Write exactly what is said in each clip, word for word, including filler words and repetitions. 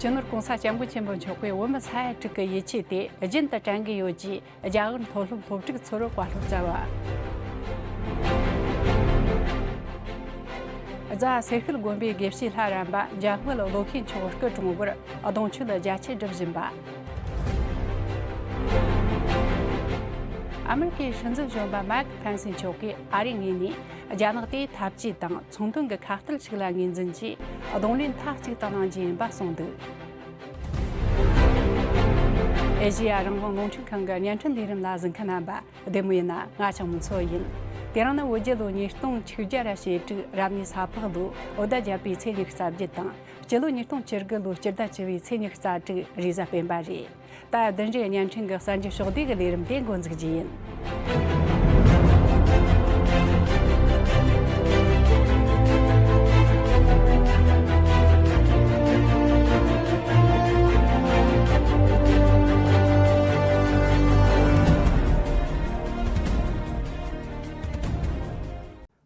སྤྱི་ནོར་༸གོང་ས་༸སྐྱབས་མགོན་ཆེན་པོ་མཆོག་གིས་བོད་མི་ས་ཡ་དྲུག་གི་ཡིད་ཆེས་དེ་རྒྱུན་དུ་དྲན་གྱི་ཡོད་ཅེས་རྒྱ་གར་མཐོ་སློབ་སློབ་ཕྲུག་ཚོར་བཀའ་སློབ་སྩལ་བ། རྫ་སེ་ཤུལ་དགོན་པའི་དགེ་བཤེས་ལྷ་རམས་པ་འཇམ་དཔལ་བློ་མཁས་མཆོག་སྐུ་གྲོངས་བར་གདུང་མཆོད་རྒྱ་ཆེར་སྒྲུབ་བཞིན་པ། ཨ་མེ་རི་ཀའི་སྲིད་འཛིན་གཞོན་པ་མའིག་ཕེན་སི་མཆོག་གིས་ཨ་རིའི་ངོས་ནས་རྒྱ་ནག་དེ་འཐབ་ཇུས་དང་ཚོང་དོན་གྱི་ཁ་གཏད་ཞིག་ལ་ངོས་འཛིན་གྱིས་གདོང་ལེན་མཐའ་གཅིག་ཏུ་གནང་རྒྱུ་ཡིན་པ་གསུངས་འདུག་ཨེ་ཤེ་ཡ་རང་དབང་རླུང་འཕྲིན་ཁང་གི་བརྙན་འཕྲིན་ལས་རིམ་ལ་གཟིགས་མཁན་རྣམ་པ་བདེ་མོ་ཡིན་ན། ང་ཆང་མུ་མཚོ་ཡིན། དེ་རིང་ནི་བོད་རྒྱལ་ལོ་ཉིས་སྟོང་ཆིག་བརྒྱ་ར་ཞེ་དྲུག་རབ་གནས་ས་ཕག་ལོའི་བོད་ཟླ་བརྒྱད་པའི་ཚེས་ཉི་ཤུ་རྩ་བརྒྱད་དང་། སྤྱི་ལོ་ཉིས་སྟོང་བཅུ་དགུ་ལོའི་སྤྱི་ཟླ་བཅུ་བའི་ཚེས་ཉི་ཤུ་རྩ་དྲུག་རེས་གཟའ་སྤེན་པ་རེད། ད་བདུན་རེའི་བརྙན་འཕྲིན་གྱི་གསར་འགྱུར་ཕྱོགས་བསྡུས་ཀྱི་ལས་རིམ་དེ་འགོ་འཛུགས་རྒྱུ་ཡིན།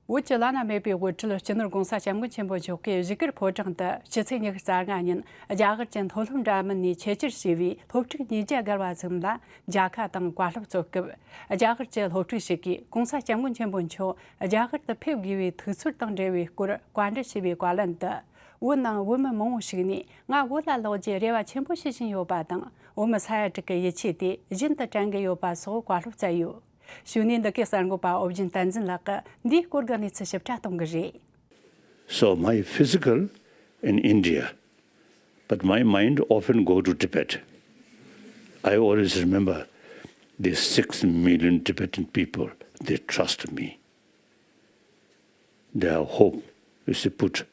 བོད་ཀྱི་བླ་ན་མེད་པའི་དབུ་ཁྲིད་སྤྱི་ནོར་༸གོང་ས་༸སྐྱབས་མགོན་ཆེན་པོ་མཆོག་གིས་བཞུགས་སྒར་ཕོ་བྲང་དུ་ཕྱི་ཚེས་ཉི་ཤུ་རྩ་ལྔ་ཉིན་རྒྱ་གར་གྱི་མཐོ་སློབ་འདྲ་མིན་ནས་ཆེད་བཅར་བྱས་པའི་སློབ་ཕྲུག་ཉིས་བརྒྱ་བརྒལ་བ་ཙམ་ལ་མཇལ་ཁ་དང་བཀའ་སློབ་སྩལ་སྐབས། རྒྱ་གར་གྱི་སློབ་ཕྲུག་ཞིག་གིས་༸གོང་ས་༸སྐྱབས་མགོན་ཆེན་པོ་མཆོག་རྒྱ་གར་དུ་ཕེབས་དགོས་པའི་ཐུགས་ཚོར་དང་འབྲེལ་བའི་སྐོར་བཀའ་འདྲི་ཞུས་པའི་བཀའ་ལན་དུ། བོད་ནང་བོད་མི་མང་བོ་ཞིག་ནས་ང་བོད་ལ་ལོག་རྒྱུའི་རེ་བ་ཆེན་པོ་བྱེད་བཞིན་ཡོད་པ་དང་། བོད་མི་ས་ཡ་དྲུག་གི་ཡིད་ཆེས་དེ་རྒྱུན་དུ་དྲན་གྱི་ཡོད་པ་སོགས་བཀའ་སློབ་སྩལ་ཡོད། གཞུག་ནས་འདི་གའི་གསར་འགོད་པ་ཨོ་རྒྱན་བསྟན་འཛིན་ལགས་ཀྱིས་འདིའི་སྐོར་གྱི་གནས་ཚུལ་ཞིབ་ཕྲ་གཏོང་གི་རེད། So my physical in India, but my mind often go to Tibet. I always remember these six million Tibetan people. They trust me. Their hope is put,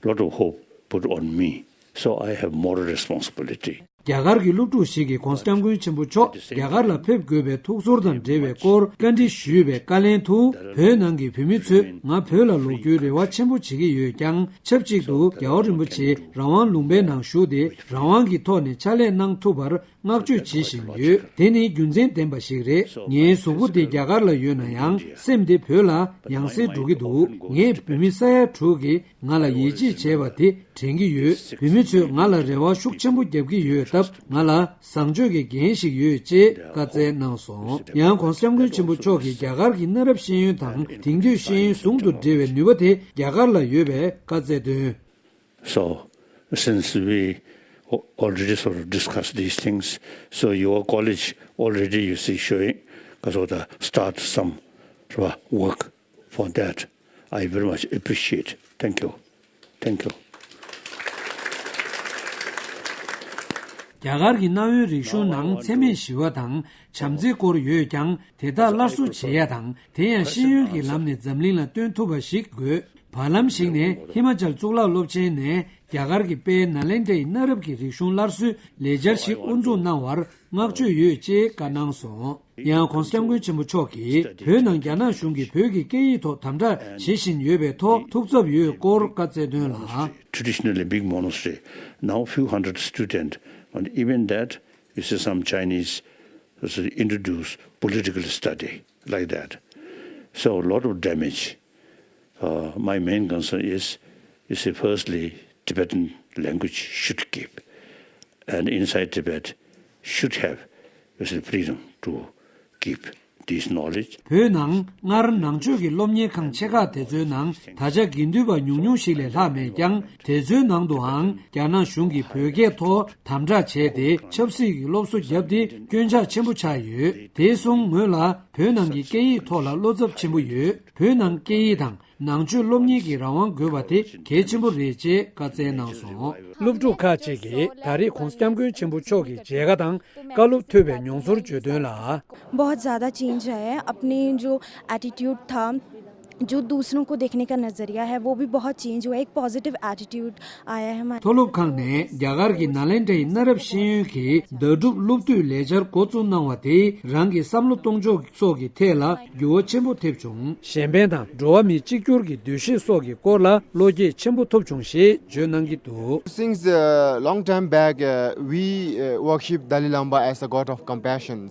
lot of hope put on me. So I have moral responsibility. རྒྱ་གར་གྱི་སློབ་ཕྲུག་ཞིག་གིས་༸གོང་ས་༸སྐྱབས་མགོན་ཆེན་པོ་མཆོག་རྒྱ་གར་ལ་ཕེབས་དགོས་པའི་ཐུགས་ཚོར་དང་འབྲེལ་བའི་སྐོར་བཀའ་འདྲི་ཞུས་པའི་བཀའ་ལན་དུ། བོད་ནང་གི་བོད་མི་ཚོས་ང་བོད་ལ་ལོག་རྒྱུའི་རེ་བ་ཆེན་པོ་བྱེད་ཀྱི་ཡོད་ཀྱང་། ཆབས་ཅིག་ཏུ་རྒྱལ་བ་རིན་པོ་ཆེ་རང་དབང་ལུང་པའི་ནང་བཞུགས་ཏེ་རང་དབང་གི་ཐོག་ནས་ཕྱག་ལས་གནང་ཐུབ་པར་བསྔགས་བརྗོད་བྱེད་བཞིན་ཡོད། དེ་ནི་རྒྱུ་མཚན་ལྡན་པ་ཞིག་རེད། ངའི་གཟུགས་པོ་དེ་རྒྱ་གར་ལ་ཡོད་ན་ཡང་། སེམས་དེ་བོད་ལ་ཡང་སེ་འགྲོ་གི་འདུག་ངས་བོད་མི་ས་ཡ་དྲུག་གིས་ང་ལ་ཡིད་ཆེས་བྱས་པ་དེ་དྲན་གྱི་ཡོད། བོད་མི་ཚོས་ང་ལ་རེ་བ་ཤུགས་ཆེན་པོ་བརྒྱབ་ཀྱི་ཡོད་སྟབས། ང་ལ་བཟང་སྤྱོད་ཀྱི་འགན་ཞིག་ཡོད་ཅེས་བཀའ་སྩལ་གནང་སོང་། ཡང་༸གོང་ས་༸སྐྱབས་མགོན་ཆེན་པོ་མཆོག་གིས་རྒྱ་གར་གྱི་གནའ་རབས་ཤེས་ཡོན་དང་དེང་དུས་ཤེས་ཡོན་ཟུང་དུ་འབྲེལ་བའི་ནུས་པ་དེ་རྒྱ་གར་ལ་ཡོད་པའི་བཀའ་སྩལ་དོན། So, since we al- already sort of discussed these things, so your college already, you see, showing, because of the start some sort of work for that. I very much appreciate. Thank you. Thank you. རྒྱ་གར་གྱི་གནའ་བོའི་རིག་གཞུང་ནང་འཚེ་མེད་ཞི་བ་དང་བྱམས་བརྩེའི་སྐོར་ཡོད་ཀྱང་། དེ་དག་སླར་གསོ་བྱེད་ཡ་དང་། དེ་ཡང་ཤེས་ཡོན་གྱི་ལམ་ནས་འཛམ་གླིང་ལ་སྟོན་ཐུབ་པ་ཞིག་དགོས། བར་ལམ་ཞིག་ནས་ཧི་མ་ཅལ་གཙུག་ལག་སློབ་ཆེན་ནས་རྒྱ་གར་གྱི་དཔལ་ནཱ་ལེནྡྲའི་གནའ་རབས་ཀྱི་རིག་གཞུང་སླར་གསོའི་ལས་འཆར་ཞིག་དབུ་འཛུགས་གནང་བར་བསྔགས་བརྗོད་ཡོད་ཅེས་བཀའ་གནང་སོང་། ཡང་༸གོང་ས་༸སྐྱབས་མགོན་ཆེན་པོ་མཆོག་གིས་བོད་ནང་རྒྱ་ནག་གཞུང་གིས་བོད་ཀྱི་སྐད་ཡིག་ཐོག་དམ་དྲག་བྱེད་བཞིན་ཡོད་པའི་ཐོག་ཐུགས་འཚབ་ཡོད་སྐོར་བཀའ་སྩལ་དོན་ལ། Traditionally a big monastery, now few hundred students, and even that, you see some Chinese, you see, introduce political study like that. So a lot of damage. Uh, my main concern is, you see, firstly, Tibetan language should keep, and inside Tibet should have, you see, freedom to keep this knowledge. བོད་ནང་སྔར་ནང་ཆོས་ཀྱི་སློབ་གཉེར་ཁང་ཆེ་ཁག་དེ་ཚོའི་ནང་ད་ཆ་དགེ་འདུན་པ་ཉུང་ཉུང་ཞིག་ལས་ལྷག་མེད་ཀྱང་། དེ་ཚོའི་ནང་དུའང་རྒྱ་ནག་གཞུང་གིས་བོད་སྐད་ཐོག་དམ་དྲག་བྱས་ཏེ་ཆབ་སྲིད་ཀྱི་སློབ་གསོ་བརྒྱབ་སྟེ་སྐྱོན་ཆག་ཆེན་པོ་ཆགས་ཡོད། དེ་སོང་ངོས་ལ་བོད་ནང་གི་སྐད་ཡིག་ཐོག་ལ་བློ་འཚབ་ཆེན་པོ་ཡོད། བོད་ནང་སྐད་ཡིག་དང་ནང་ཆོས་སློབ་གཉེར་གྱི་རང་དབང་དགོས་པ་དེ་གལ་ཆེན་པོ་རེད་ཅེས་བཀའ་སྩལ་གནང་སོང་། སློབ་ཕྲུག་ཁག་ཅིག་གིས་ད་རེས་༸གོང་ས་༸སྐྱབས་མགོན་ཆེན་པོ་མཆོག་གི་མཇལ་ཁ་དང་བཀའ་སློབ་ཐོས་པའི་མྱོང་ཚོར་བརྗོད་དོན་ལ། बहुत ज़्यादा चेंज आया है। अपने जो एटीट्यूड था, जो दूसरों को देखने का नज़रिया है, वो भी बहुत चेंज हुआ है। एक पॉजिटिव एटीट्यूड आया है हमारे। མཐོ་སློབ་ཁང་ནས་རྒྱ་གར་གྱི་ནཱ་ལེནྡྲའི་གནའ་རབས་ཤེས་ཡོན་གྱི་ལྟ་གྲུབ་སློབ་དུས་ལས་འཆར་འགོ་བཙུགས་གནང་བ་དེས་རང་གི་བསམ་བློ་གཏོང་ཕྱོགས་སོགས་ཀྱི་ཐད་ལ་འགྱུར་བ་ཆེན་པོ་ཐེབས་བྱུང་། གཞན་ཕན་དང་འགྲོ་བ་མིའི་གཅིག་གྱུར་གྱི་འདུ་ཤེས་སོགས་ཀྱི་སྐོར་ལ་བློ་སྐྱེད་ཆེན་པོ་ཐོབ་བྱུང་ཞེས་བརྗོད་གནང་གི་འདུག Since a long time back, uh, we uh, worship Dalai Lama as a god of compassion.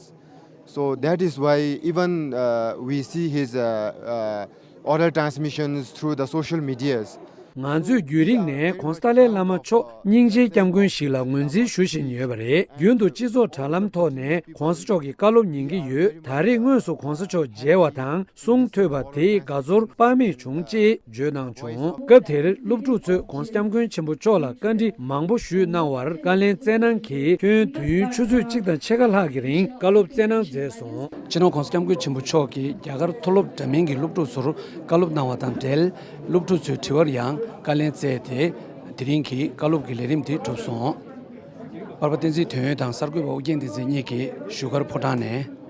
So that is why even uh, we see his uh, uh, oral transmissions through the social medias. ང་ཚོས་རྒྱུན་རིང་ནས་༧གོང་ས་༧ཏཱ་ལའི་བླ་མ་མཆོག་སྙིང་རྗེའི་སྐྱབས་མགོན་ཞིག་ལ་ངོས་འཛིན་ཞུ་བཞིན་ཡོད་པ་རེད། རྒྱུན་དུ་སྤྱི་ཚོགས་དྲ་ལམ་ཐོག་ནས་༧གོང་ས་མཆོག་གི་བཀའ་སློབ་ཉན་གྱི་ཡོད། ད་རེས་དངོས་སུ་༧གོང་ས་མཆོག་མཇལ་བ་དང་གསུང་ཐོས་པ་དེའི་དགའ་ཚོར་དཔག་མེད་བྱུང་ཅེས་བརྗོད་གནང་བྱུང་། སྐབས་དེར་སློབ་ཕྲུག་ཚོས་༧གོང་ས་༧སྐྱབས་མགོན་ཆེན་པོ་མཆོག་ལ་བཀའ་འདྲི་མང་པོ་ཞུས་གནང་བར། བཀའ་ལན་སྩལ་གནང་གིས་ཁྱོན་དུས་ཡུན་ཆུ་ཚོད་གཅིག་དང་ཕྱེད་ཀ་ལྷག་གི་རིང་བཀའ་སློབ་སྩལ་གནང་མཛད་སོང་། སྤྱི་ནོར་༧གོང་ས་༧སྐྱབས་མགོན་ཆེན་པོ་མཆོག་གིས་རྒྱ་གར་མཐོ་སློབ་འདྲ་མིན་གྱི་སློབ་ཕྲུག་ཚོར་བཀའ་སློབ་གནང་བ་དང་འབྲེལ། སློབ་ཕྲུག་ཚོའི་དྲི་བར་ཡང་བཀའ་ལན་སྩལ་ཏེ། དེ་རིང་གི་བཀའ་སློབ་ཀྱི་ལས་རིམ་དེ་གྲུབ་སོང་། པར་པ་བསྟན་འཛིན་དོན་ཡོད་དང་གསར་འགོད་པ་ཨོ་རྒྱན་བསྟན་འཛིན་གཉིས་ཀྱིས་བཞུགས་སྒར་ཕོ་བྲང་ནས།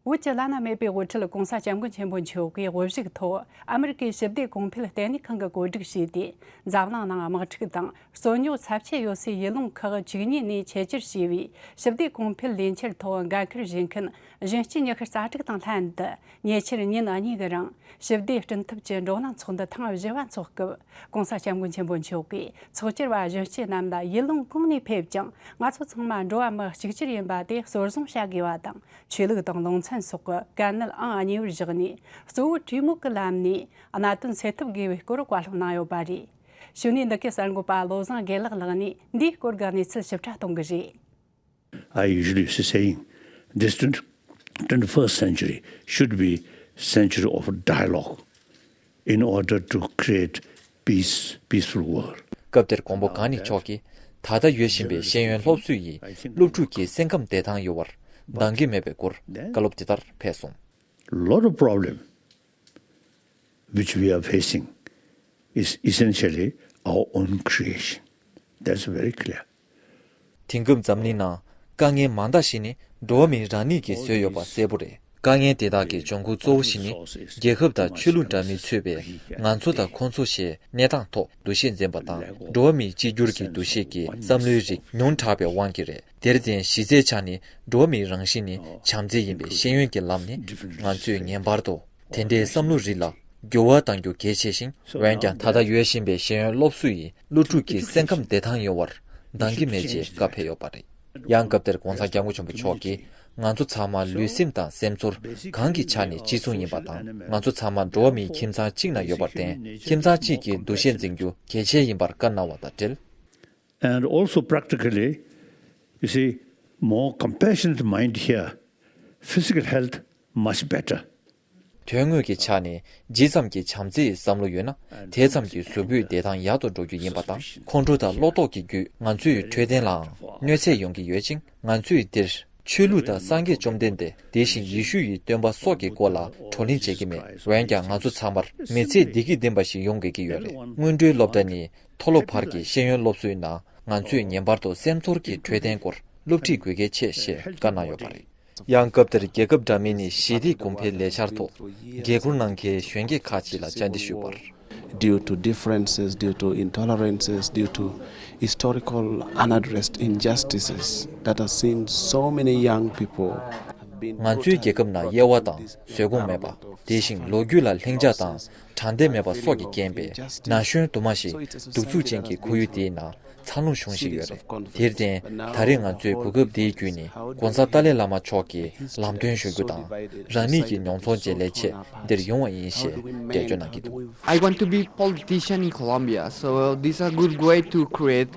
བོད་ཀྱི་བླ་ན་མེད་པའི་དབུ་ཁྲིད་༧གོང་ས་༧སྐྱབས་མགོན་ཆེན་པོ་མཆོག་གིས་དབུ་བཞུགས་ཐོག་ཨ་མི་རི་ཀའི་ཞི་བདེ་གོང་འཕེལ་ལྟེ་གནས་ཁང་གིས་བཀོད་སྒྲིག་བྱས་ཏེ། འཛམ་གླིང་ནང་དམག་འཁྲུག་དང་རྩོད་རྙོག་ཚབས་ཆེ་ཡོད་སའི་ཡུལ་ལུང་ཁག་བཅུ་གཉིས་ནས་ཆེད་བསྒྱུར་བྱས་པའི་ཞི་བདེ་གོང་འཕེལ་ལས་འཆར་ཐོག་འགན་འཁུར་བཞེས་མཁན་གཞོན་སྐྱེས་ཉི་ཤུ་རྩ་དྲུག་དང་ལྷན་དུ། ཉེ་ཆར་ཉིན་གཉིས་ཀྱི་རིང་ཞི་བདེའི་སྤྲིན་ཐོབ་ཀྱི་བགྲོ་གླེང་ཚོགས་འདུ་ཐེངས་བཞི་བ་འཚོགས་སྐབས། ༧གོང་ས་༧སྐྱབས་མགོན་ཆེན་པོ་མཆོག་གིས་ཚོགས་བཅར་བ་གཞོན་སྐྱེས་རྣམས་ལ་ཡུལ་ལུང་གང་ནས་ཕེབས་ཀྱང་ང་ཚོ་ཚང་མ་འགྲོ་བ་མི་གཅིག་གྱུར་ཡིན་པ་དེ་གཙོར་བཟུང་བྱ་དགོས་པ་དང་། ཆོས་ལུགས་དང་ལུང་ཚན་སོགས་ཀྱི་དཀའ་ངལ་ཨང་གཉིས་པར་བཞག་ནས། གཙོ་བོ་གྲོས་མོལ་གྱི་ལམ་ནས་གནད་དོན་སེལ་ཐབས་དགོས་པའི་སྐོར་བཀའ་སློབ་གནང་ཡོད་པ་རེད། གཞུག་ནས་འདི་གའི་གསར་འགོད་པ་བློ་བཟང་དགེ་ལེགས་ལགས་ནས་འདིའི་སྐོར་གྱི་གནས་ཚུལ་ཞིབ་ཕྲ་གཏོང་གི་རེད། I usually used to saying, this twenty-first century should be century of dialogue in order to create peace, peaceful world. སྐབས་དེར་མགོན་པོ་གང་ཉིད་མཆོག་གིས་ད་ལྟ་ཡོད་བཞིན་པའི་ཤེས་ཡོན་སློབ་གསོ་ཡིས་སློབ་ཕྲུག་གི་སེམས་ཁམས་བདེ་ཐང་ཡོང་བར་འདང་གི་མེད་པའི་སྐོར་བཀའ་སློབ་འདི་ལྟར་ཕེབས་སོང་། Lot of problem which we are facing is essentially our own creation. That's very clear. དེང་སྐབས་འཛམ་གླིང་ནང་དཀའ་ངལ་མང་དག་ཞིག་ནི་འགྲོ་བ་མི་རང་ཉིད་ཀྱིས་བཟོས་ཡོད་པ་གསལ་པོ་རེད། དཀའ་ངལ་དེ་དག་གི་འབྱུང་ཁུངས་གཙོ་བོ་ཞིག་ནི་རྒྱལ་ཁབ་དང་ཆོས་ལུགས་འདྲ་མིན་ཚུད་པའི་ང་ཚོ་དང་ཁོང་ཚོ་ཞེས་གནས་སྟངས་ཐོག་འདུ་ཤེས་འཛིན་པ་དང་འགྲོ་བ་མིའི་གཅིག་གྱུར་གྱི་འདུ་ཤེས་ཀྱི་བསམ་བློའི་རིགས་ཉུང་དྲགས་པའི་དབང་གིས་རེད། དེར་བརྟེན་གཞི་རྩའི་ཆ་ནས་འགྲོ་བ་མིའི་རང་བཞིན་ནི་བྱམས་བརྩེ་ཡིན་པའི་ཤེས་ཡོན་གྱི་ལམ་ནི་ང་ཚོས་ངེས་པར་དུ་དེ་འདྲའི་བསམ་བློ་རིགས་ལ་འགྱུར་བ་གཏང་རྒྱུ་གལ་ཆེ་ཞིང་། འོན་ཀྱང་ད་ལྟ་ཡོད་བཞིན་པའི་ཤེས་ཡོན་སློབ་གསོ་ཡིས་སློབ་ཕྲུག་གི་སེམས་ཁམས་བདེ་ཐང་ཡོང་བར་འདང་གི་མེད་ཅེས་བཀའ་ཕེབས་ཡོད་པ་རེད། ཡང་སྐབས་དེར་༧གོང་ས་༧སྐྱབས་མགོན་ཆེན་པོ་མཆོག་གིས་ང་ཚོ་ཚང་མ་ལུས་སེམས་དང་སེམས་ཚོར་གང་གི་ཆ་ནས་གཅིག་མཚུངས་ཡིན་པ་དང་། ང་ཚོ་ཚང་མ་འགྲོ་བ་མིའི་ཁྱིམ་ཚང་གཅིག་ན་ཡོད་པར་བརྟེན་ཁྱིམ་ཚང་གཅིག་གི་འདུ་ཤེས་འཛིན་རྒྱུ་གལ་ཆེ་ཡིན་པར་བཀའ་གནང་བ་དང་འབྲེལ། And also practically, you see, more compassionate mind here, physical health much better. དོན་དངོས་ཀྱི་ཆ་ནས་ཇི་ཙམ་གྱི་བྱམས་བརྩེ་ཡི་བསམ་བློ་ཡོད་ན་དེ་ཙམ་གྱིས་གཟུགས་པོའི་བདེ་ཐང་ཡག་ཏུ་འགྲོ་རྒྱུ་ཡིན་པ་དང་། ཁོང་ཁྲོ་དང་བློ་ལྡོག་གི་བརྒྱུད་ང་ཚོའི་འཕྲོད་བསྟེན་ལའང་གནོད་འཚེ་ཡོང་གི་ཡོད་ཅིང་། ང་ཚོས་འདིར་ཆོས་ལུགས་དང་སངས་རྒྱས་བཅོམ་ལྡན་འདས་དེ་བཞིན་ཡེ་ཤུ་ཡི་སྟོན་པ་སོགས་ཀྱི་སྐོར་ལ་བགྲོ་གླེང་བྱེད་ཀྱི་མེད། འོན་ཀྱང་ང་ཚོ་ཚང་མར་མི་ཚེ་བདེ་སྐྱིད་ལྡན་པ་ཞིག་ཡོང་དགོས་ཀྱི་ཡོད་རེད། སྔོན་འགྲོའི་སློབ་གྲྭ་ནས་མཐོ་སློབ་བར་གྱི་ཤེས་ཡོན་སློབ་གསོའི་ནང་ང་ཚོས་ངེས་པར་དུ་སེམས་ཚོར་གྱི་འཕྲོད་བསྟེན་སྐོར་སློབ་ཁྲིད་དགོས་གལ་ཆེ་ཞེས་བཀའ་གནང་ཡོད་པ་རེད། ཡང་སྐབས་དེར་རྒྱལ་ཁབ་འདྲ་མིན་ནས་ཞི་བདེའི་གོང་འཕེལ་ལས་འཆར་ཐོག་འགན་འཁུར་གནང་མཁན་གཞོན་སྐྱེས་ཁག་ཅིག་ལ་བཅར་འདྲི་ཞུས་པར། Due to differences, due to intolerances, due to historical unaddressed injustices that have seen so many young people have been ང་ཚོའི་རྒྱལ་ཁབ་ནང་དབྱེ་བ་དང་བཟོད་སྒོམ་མེད་པ། དེ་བཞིན་ལོ་རྒྱུས་ལ་ལྷིང་འཇགས་དང་དྲང་བདེན་མེད་པ་སོགས་ཀྱི་རྐྱེན་པས་ན་གཞོན་དུ་མ་ཞིག་གདུག་རྩུབ་ཅན་གྱི་ཁོར་ཡུག་དེའི་ནང་འཚར་ལོངས་བྱུང་བཞིན་ཡོད་རེད། དེར་བརྟེན་ད་རེས་ང་ཚོས་གོ་སྐབས་འདིའི་བརྒྱུད་ནས་༧གོང་ས་ཏཱ་ལའི་བླ་མ་མཆོག་གི་ལམ་སྟོན་ཞུ་རྒྱུ་དང་རང་ཉིད་ཀྱི་མྱོང་ཚོར་བཅས་ལས་ཆེད་འདིར་ཡོང་བ་ཡིན་ཞེས་འགྲེལ་བརྗོད་གནང་གི་འདུག I want to be politician in Colombia, so this is a good way to create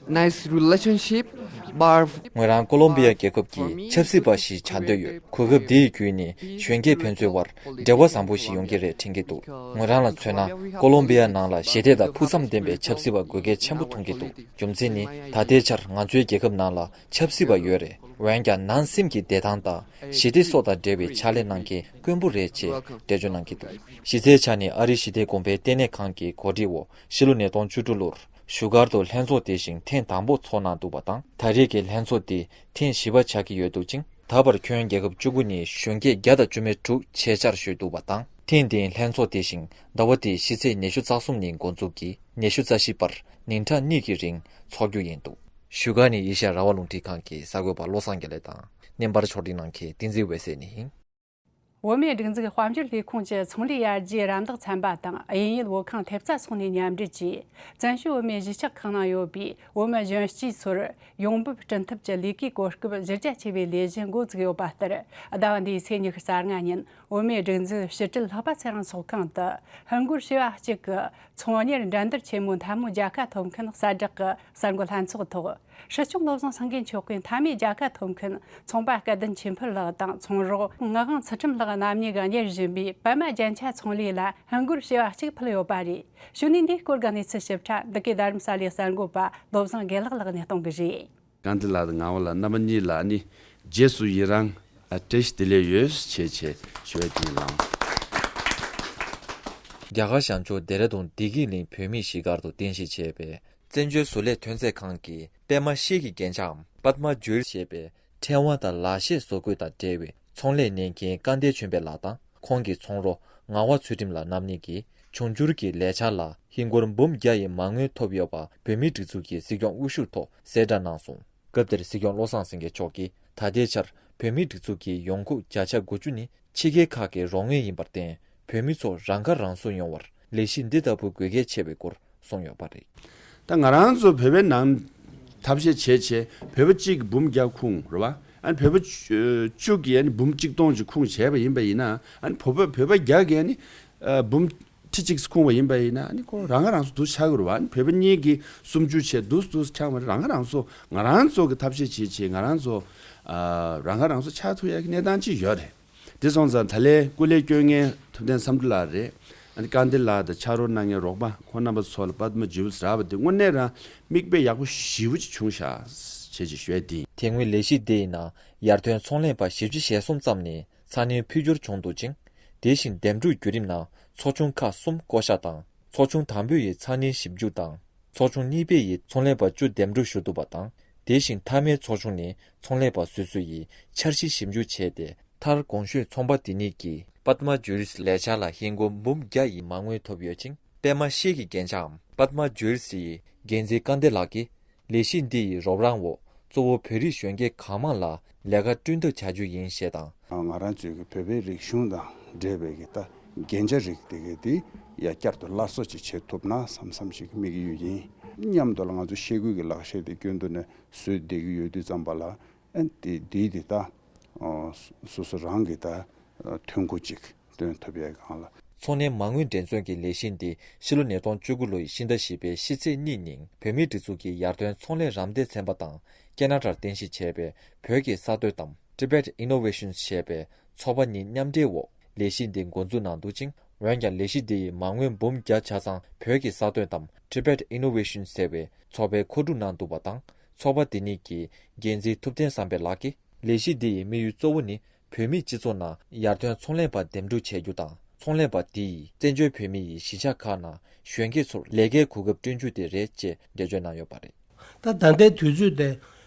nice relationship, but ངོས་རང་ཀོ་ལོམ་བི་ཡ་རྒྱལ་ཁབ་ཀྱི་ཆབ་སྲིད་པ་ཞིག་ཆགས་འདོད་ཡོད། གོ་སྐབས་འདི་ཡི་བརྒྱུད་ནས་གཞོན་སྐྱེས་ཕན་ཚུན་བར་འབྲེལ་བ་བཟང་པོ་ཞིག་ཡོང་གི་རེད་དྲན་གྱི་འདུག་ངོས་རང་ལ་མཚོན་ན་ཀོ་ལོམ་བི་ཡ་ནང་ལ་ཞི་བདེ་དང་ཕུགས་བསམ་ལྡན་པའི་ཆབ་སྲིད་པ་དགོས་གལ་ཆེན་པོ་མཐོང་གི་འདུག་རྒྱུ་མཚན་ནི་ད་ལྟའི་ཆར་ང་ཚོའི་རྒྱལ་ཁབ་ནང་ལ་ཆབ་སྲིད་པ་ཡོད་རེད། འོན་ཀྱང་ནང་སེམས་ཀྱི་བདེ་ཐང་དང་ཞི་བདེ་སོགས་དང་འབྲེལ་བའི་ཕྱག་ལས་གནང་མཁན་དཀོན་པོ་རེད་ཅེས་འགྲེལ་བརྗོད་གནང་གི་འདུག་གཞི་རྩའི་ཆ་ནས་ཨ་རིའི་ཞི་བདེ་གོང་འཕེལ་ལྟེ་གནས་ཁང་གི་གོ་སྒྲིག་འོག་ཕྱི་ལོ་ཉིས་སྟོང་བཅུ་དྲུག་ལོར་བཞུགས་སྒར་དུ་ལྷན་ཚོགས་དེ་བཞིན་ཐེངས་དང་པོ་ཚོགས་གནང་འདུག་པ་དང་། ད་རེས་ཀྱི་ལྷན་ཚོགས་འདི་ཐེངས་བཞི་པ་ཆགས་ཀྱི་ཡོད་འདུག་ཅིང་། ད་བར་ཁྱོན་རྒྱལ་ཁབ་བཅུ་དགུ་ནས་གཞོན་སྐྱེས་བརྒྱ་དང་བཅུ་མེད་དྲུག་ཆེད་བཅར་ཞུས་འདུག་པ་དང་། ཐེངས་འདིའི་ལྷན་ཚོགས་དེ་བཞིན་ཟླ་བ་འདིའི་ཕྱི་ཚེས་ཉི་ཤུ་རྩ་གསུམ་ཉིན་འགོ་འཛུགས་ཀྱིས་ཉི་ཤུ་རྩ་བཞི་བར་ཉིན་གྲངས་གཉིས་ཀྱི་རིང་འཚོགས་རྒྱུ་ཡིན་འདུག་བཞུགས་སྒར་ནས་ཨེ་ཤ་ཡ་རང་དབང་རླུང་འཕྲིན་ཁང་གི་གསར་འགོད་པ་བློ་བཟང་དགེ་ལེགས་དང་། བརྙན་པར་ཕྱོགས་སྒྲིག་གནང་མཁན་བསྟན་འཛིན་འོད་ཟེར་གཉིས་ཡིན། བོད་མིའི་སྒྲིག་འཛུགས་དཔལ་འབྱོར་ལས་ཁུངས་ཀྱི་ཚོང་ལས་ཡར་རྒྱས་རམ་འདེགས་ཚན་པ་དང་དབྱིན་ཡུལ་བོད་ཁང་ཐེབས་རྩ་ཚོགས་ནས་མཉམ་འབྲེལ་གྱིས། བཙན་བྱོལ་བོད་མིའི་གཞིས་ཆགས་ཁག་ནང་ཡོད་པའི་བོད་མི་གཞོན་སྐྱེས་ཚོར་ཡོང་འབབ་བསྐྲུན་ཐབས་ཀྱི་ལས་ཀའི་གོ་སྐབས་གཞི་རྒྱ་ཆེ་བའི་ལས་གཞི་འགོ་བཙུགས་ཡོད་པ་ལྟར། ཟླ་བ་འདིའི་ཚེས་ཉི་ཤུ་རྩ་ལྔ་ཉིན་བོད་མིའི་སྒྲིག་འཛུགས་ཕྱི་དྲིལ་ལྷག་པ་ཚེ་རིང་ཚོགས་ཁང་དུ་ཧིན་སྒོར་བྱེ་བ་གཅིག་གི་ཚོང་གཉེར་འགྲན་བསྡུར་ཆེན་མོའི་མཐའ་མའི་རྒྱལ་ཁ་ཐོབ་མཁན་གསལ་བསྒྲགས་ཀྱི་གསར་འགོད་ལྷན་ཚོགས་ཐོག་སྲིད་སྐྱོང་བློ་བཟང་སེང་གེ་མཆོག་གིས་མཐའ་མའི་རྒྱལ་ཁ་ཐོབ་མཁན་ཚོང་པ་སྐལ་ལྡན་ཆོས་འཕེལ་ལགས་དང་ཚོང་རོགས་ངག་དབང་ཚུལ་ཁྲིམས་ལགས་རྣམ་གཉིས་ཀྱིས་གཉེར་བཞིན་པའི་པད་མ་རྒྱན་ཆ་ཚོང་ལས་ལ་ཧིན་སྒོར་བྱེ་བ་གཅིག་ཕུལ་ཡོད་པ་རེད། གཞུག་ནས་འདིའི་སྐོར་གྱི་གནས་ཚུལ་ཞིབ་ཕྲ་འདི་གའི་རྡ་རམ་ས་ལའི་གསར་འགོད་པ་བློ་བཟང་དགེ་ལེགས་ལགས་ནས་གཏོང་གི་རེད། སྐལ་ལྡན་ལགས་དང་ངག་དབང་ལགས་རྣམ་པ་གཉིས་ལ་ནི་རྗེས་སུ་ཡི་རང་ཨ་བཀྲ་ཤིས་བདེ་ལེགས་ཡོད་ཞེས་བྱས་ཞུ་བ་དེ་ཡིན་ལགས། རྒྱ་གར་བྱང་ཕྱོགས་ལྡེ་ར་ལྡུན་བདེ་སྐྱིད་གླིང་བོད་མིའི་གཞིས་སྒར་དུ་རྟེན་གཞི་བྱས་པའི་བཙན་བྱོལ་བཟོ་ལས་ཐོན་རྫས་ཁང་གི་པད་མ་ཤེལ་གྱི་རྒྱན་ཆའམ་པདྨ་ཇུ་ཝེལ་ཞེས་པའི་ཕྲེང་བ་དང་ལག་ཤེས་བཟོ་བཀོད་དང་འབྲེལ་བའི་ཚོང་ལས་གནང་མཁན་སྐལ་ལྡན་ཆོས་འཕེལ་ལགས་དང་ཁོང་གི་ཚོང་རོགས་ངག་དབང་ཚུལ་ཁྲིམས་ལགས་རྣམ་གཉིས་ཀྱིས་འབྱུང་འགྱུར་གྱི་ལས་འཆར་ལ་ཧིན་སྒོར་འབུམ་བརྒྱ་ཡི་མ་དངུལ་ཐོབ་ཡོད་པ་བོད་མིའི་སྒྲིག་འཛུགས་ཀྱི་སྲིད་སྐྱོང་དབུ་བཞུགས་ཐོག་གསལ་བསྒྲགས་གནང་སོང་། སྐབས་དེར་སྲིད་སྐྱོང་བློ་བཟང་སེང་གེ་མཆོག་གིས་ད་ལྟའི་ཆར་བོད་མིའི་སྒྲིག་འཛུགས་ཀྱི་ཡོང་འབབ་བརྒྱ་ཆ་དགུ་བཅུ་ནི་ཕྱི་རྒྱལ་ཁག་གི་རོགས་དངུལ་ཡིན་པར་བརྟེན། བོད་མི་ཚོ་རང་ཁ་རང་གསོ་ཡོང་བར་ལས་གཞི་འདི་ལྟ་བུ་དགོས་གལ་ཆེ་བའི་སྐོར་གསུངས་ཡོད་པ་རེད། ད་ང་རང་ཚོ་བོད་པའི་ནང་ཐབས་ཤེས་བྱས་བྱས་བོད་པ་གཅིག་གིས་འབུམ་བརྒྱ་ཁུངས་རེད་བ། ཨ་ནི་བོད་པ་བཅུ་གིས་ཨ་ནི་འབུམ་གཅིག་སྟོང་ཅིག་ཁུངས་བྱས་པ་ཡིན་པ་ཡིན་ན། ཨ་ནི་བོད་པ་བོད་པ་བརྒྱ་གིས་ཨ་ནི་ཨ་འབུམ་ཁྲི་གཅིག་ཁུངས་པ་ཡིན་པ་ཡིན་ན། ཨ་ནི་ཁོ་རང་ཁ་རང་གསོ་འདུག་ཆགས་ཀྱི་རེད་བ། ཨ་ནི་བོད་པ་གཉིས་ཀྱིས་སུམ་ཅུ་བྱས་འདུག་འདུག་ཆགས་མ་རེད། རང་ཁ་རང་གསོ་ང་རང་ཚོ་གི་ཐབས་ཤེས་བྱས་བྱས་ང་རང་ཚོ་ཨ་རང་ཁ་རང་གསོ་ཆགས་ཐུབ་ཡ་གི་གནས་སྟངས་ཅིག་ཡོད་རེད། དེ་སོང་ཙང་ད་ལན་སྐུ་ལས་སྐྱོན་མཁན་ཐུབ་བསྟན་བསམ་གྲུབ་ལགས་རེད། ཨ་ནི་སྐལ་ལྡན་ལགས་དང་ཕྱག་རོགས་གནང་མཁན་རོགས་པ་ཁོང་རྣམ་པ་ཚོ་ལ་པདྨ་ཇུ་ཝེལ་རག་པ་དེ་དངོས་གནས་རང་མིག་དཔེ་ཡག་པོ་ཞེ་པོ་ཅིག་བྱུང་ཤག་བྱས་ཅིག་ཞུ་ཡ་དེ་ཡིན། དེ་སྔོན་ལས་གཞི་དེ་ཡི་ནང་ཡར་ཐོན་ཚོང་ལས་པ་བཞི་བཅུ་ཞེ་གསུམ་ཙམ་ནས་ཚ་ནན་འཕོ་འགྱུར་བྱུང་འདུག་ཅིང་། དེ་བཞིན་འདེམས་སྒྲུག་བརྒྱུད་རིམ་ནང་ཚོགས་ཆུང་ཁག་གསུམ་བསྐོ་གཞག་དང་། ཚོགས་ཆུང་དང་པོ་ཡི་ཚ་ནན་ཞིབ་འཇུག་དང་། ཚོགས་ཆུང་གཉིས་པའི་ཡི་ཚོང་ལས་པ་བཅུ་འདེམས་སྒྲུག་ཞུ་ཐུབ་པ་དང་། དེ་བཞིན་མཐའ་མའི་ཚོགས་ཆུང་ནས་ཚོང་ལས་པ་སོ་སོ་ཡི་འཆར་གཞི་ཞིབ་འཇུག་བྱས་ཏེ། མཐར་གོང་ཞུས་ཚོང་པ་དེ་ཉིད་ཀྱིས་པདྨ་ཇུ་ཝེལ་ལས་འཆར་ལ་ཧིན་སྒོར་འབུམ་བརྒྱ་ཡི་མ་དངུལ་ཐོབ་ཡོད་ཅིང་། པད་མ་ཤེལ་གྱི་རྒྱན་ཆའམ་པདྨ་ཇུ་ཝེལ་ཡི་འགན་འཛིན་སྐལ་ལྡན་ལགས་ཀྱིས། ལས་གཞི་འདི་ཡི་རོགས་རམ་འོག་གཙོ་བོ་བོད་རིགས་གཞོན་སྐྱེས་གང་མང་ལ་ལས་ཀ་བསྐྲུན་ཐབས་བྱ་རྒྱུ་ཡིན་ཞེས་དང་། ང་རང་ཚོའི་གི་བོད་པའི་རིག་གཞུང་དང་འབྲེལ་བའི་གི་ད་རྒྱན་ཆ་རིགས་དེ་གའི་དེ་ཡ་བསྐྱར་དུ་སླར་གསོ་ཅིག་བྱེད་ཐུབ་ན་བསམ་བསམ་ཞིག་དམིགས་ཀྱི་ཡོད་ཡིན། མཉམ་དུ་ལ་ང་ཚོ་ཤེལ་སྒོའི་གི་ལག་ཤེས་དེ་སྐྱོན་དུ་ནས་བཟོས་བསྡད་ཀྱི་ཡོད་དུས་ཙམ་པ་ལ། ཨ་དེ་དེ་དེ་ད་སོ་སོ་རང་གི་ད་ཐོན་ཁུངས་ཅིག་སྟོན་ཐུབ་ཡས་སྒང་ལ། ཚོང་ལས་མ་དངུལ་འགྲན་རྩོད་ཀྱི་ལས་གཞི་འདི་ཕྱི་ལོ་ཉིས་སྟོང་བཅུ་དགུ་ལོའི་ཕྱི་ཟླ་བཞི་པའི་ཕྱི་ཚེས་གཉིས་ཉིན་བོད་མིའི་སྒྲིག་འཛུགས་ཀྱི་ཡར་ཐོན་ཚོང་ལས་རམ་འདེགས་ཚན་པ་དང་ཁེ་ན་ཌར་རྟེན་གཞི་བྱས་པའི་བོད་ཀྱི་གསར་གཏོད་དམ་Tibet Innovations ཞེས་པའི་ཚོགས་པ་གཉིས་མཉམ་འབྲེལ་འོག་ལས་གཞི་འདི་འགོ་འཛུགས་གནང་འདུག་ཅིང་། འོན་ཀྱང་ལས་གཞི་འདི་ཡི་མ་དངུལ་འབུམ་བརྒྱ་ཆ་ཚང་བོད་ཀྱི་གསར་གཏོད་དམ་Tibet Innovations ཟེར་བའི་ཚོགས་པས་མཁོ་སྒྲུབ་གནང་འདུག་པ་དང་། ཚོགས་པ་དེ་ཉིད་ཀྱི་འགན་འཛིན་ཐུབ་བསྟན་བསམ་འཕེལ་ལགས་ཀྱིས། ལས་གཞི་འདི་ཡི་དམིགས་ཡུལ་གཙོ་བོ་ནི། བོད་མིའི་སྤྱི་ཚོགས་ནང་ཡར་ཐོན་ཚོང་ལས་པ་འདེམས་སྒྲུག་བྱེད་རྒྱུ་དང་། ཚོང་ལས་པ་དེ་ཡིས་བཙན་བྱོལ་བོད་མི་ཡི་གཞིས་ཆགས་ཁག་ནང་གཞོན་སྐྱེས་ཚོར་ལས་ཀའི་གོ་སྐབས་བསྐྲུན་རྒྱུ་དེ་རེད་ཅེས་འགྲེལ་བརྗོད་གནང་ཡོད་པ་རེད། ད་ད་ལྟའི་དུས་ཚོད་དེ་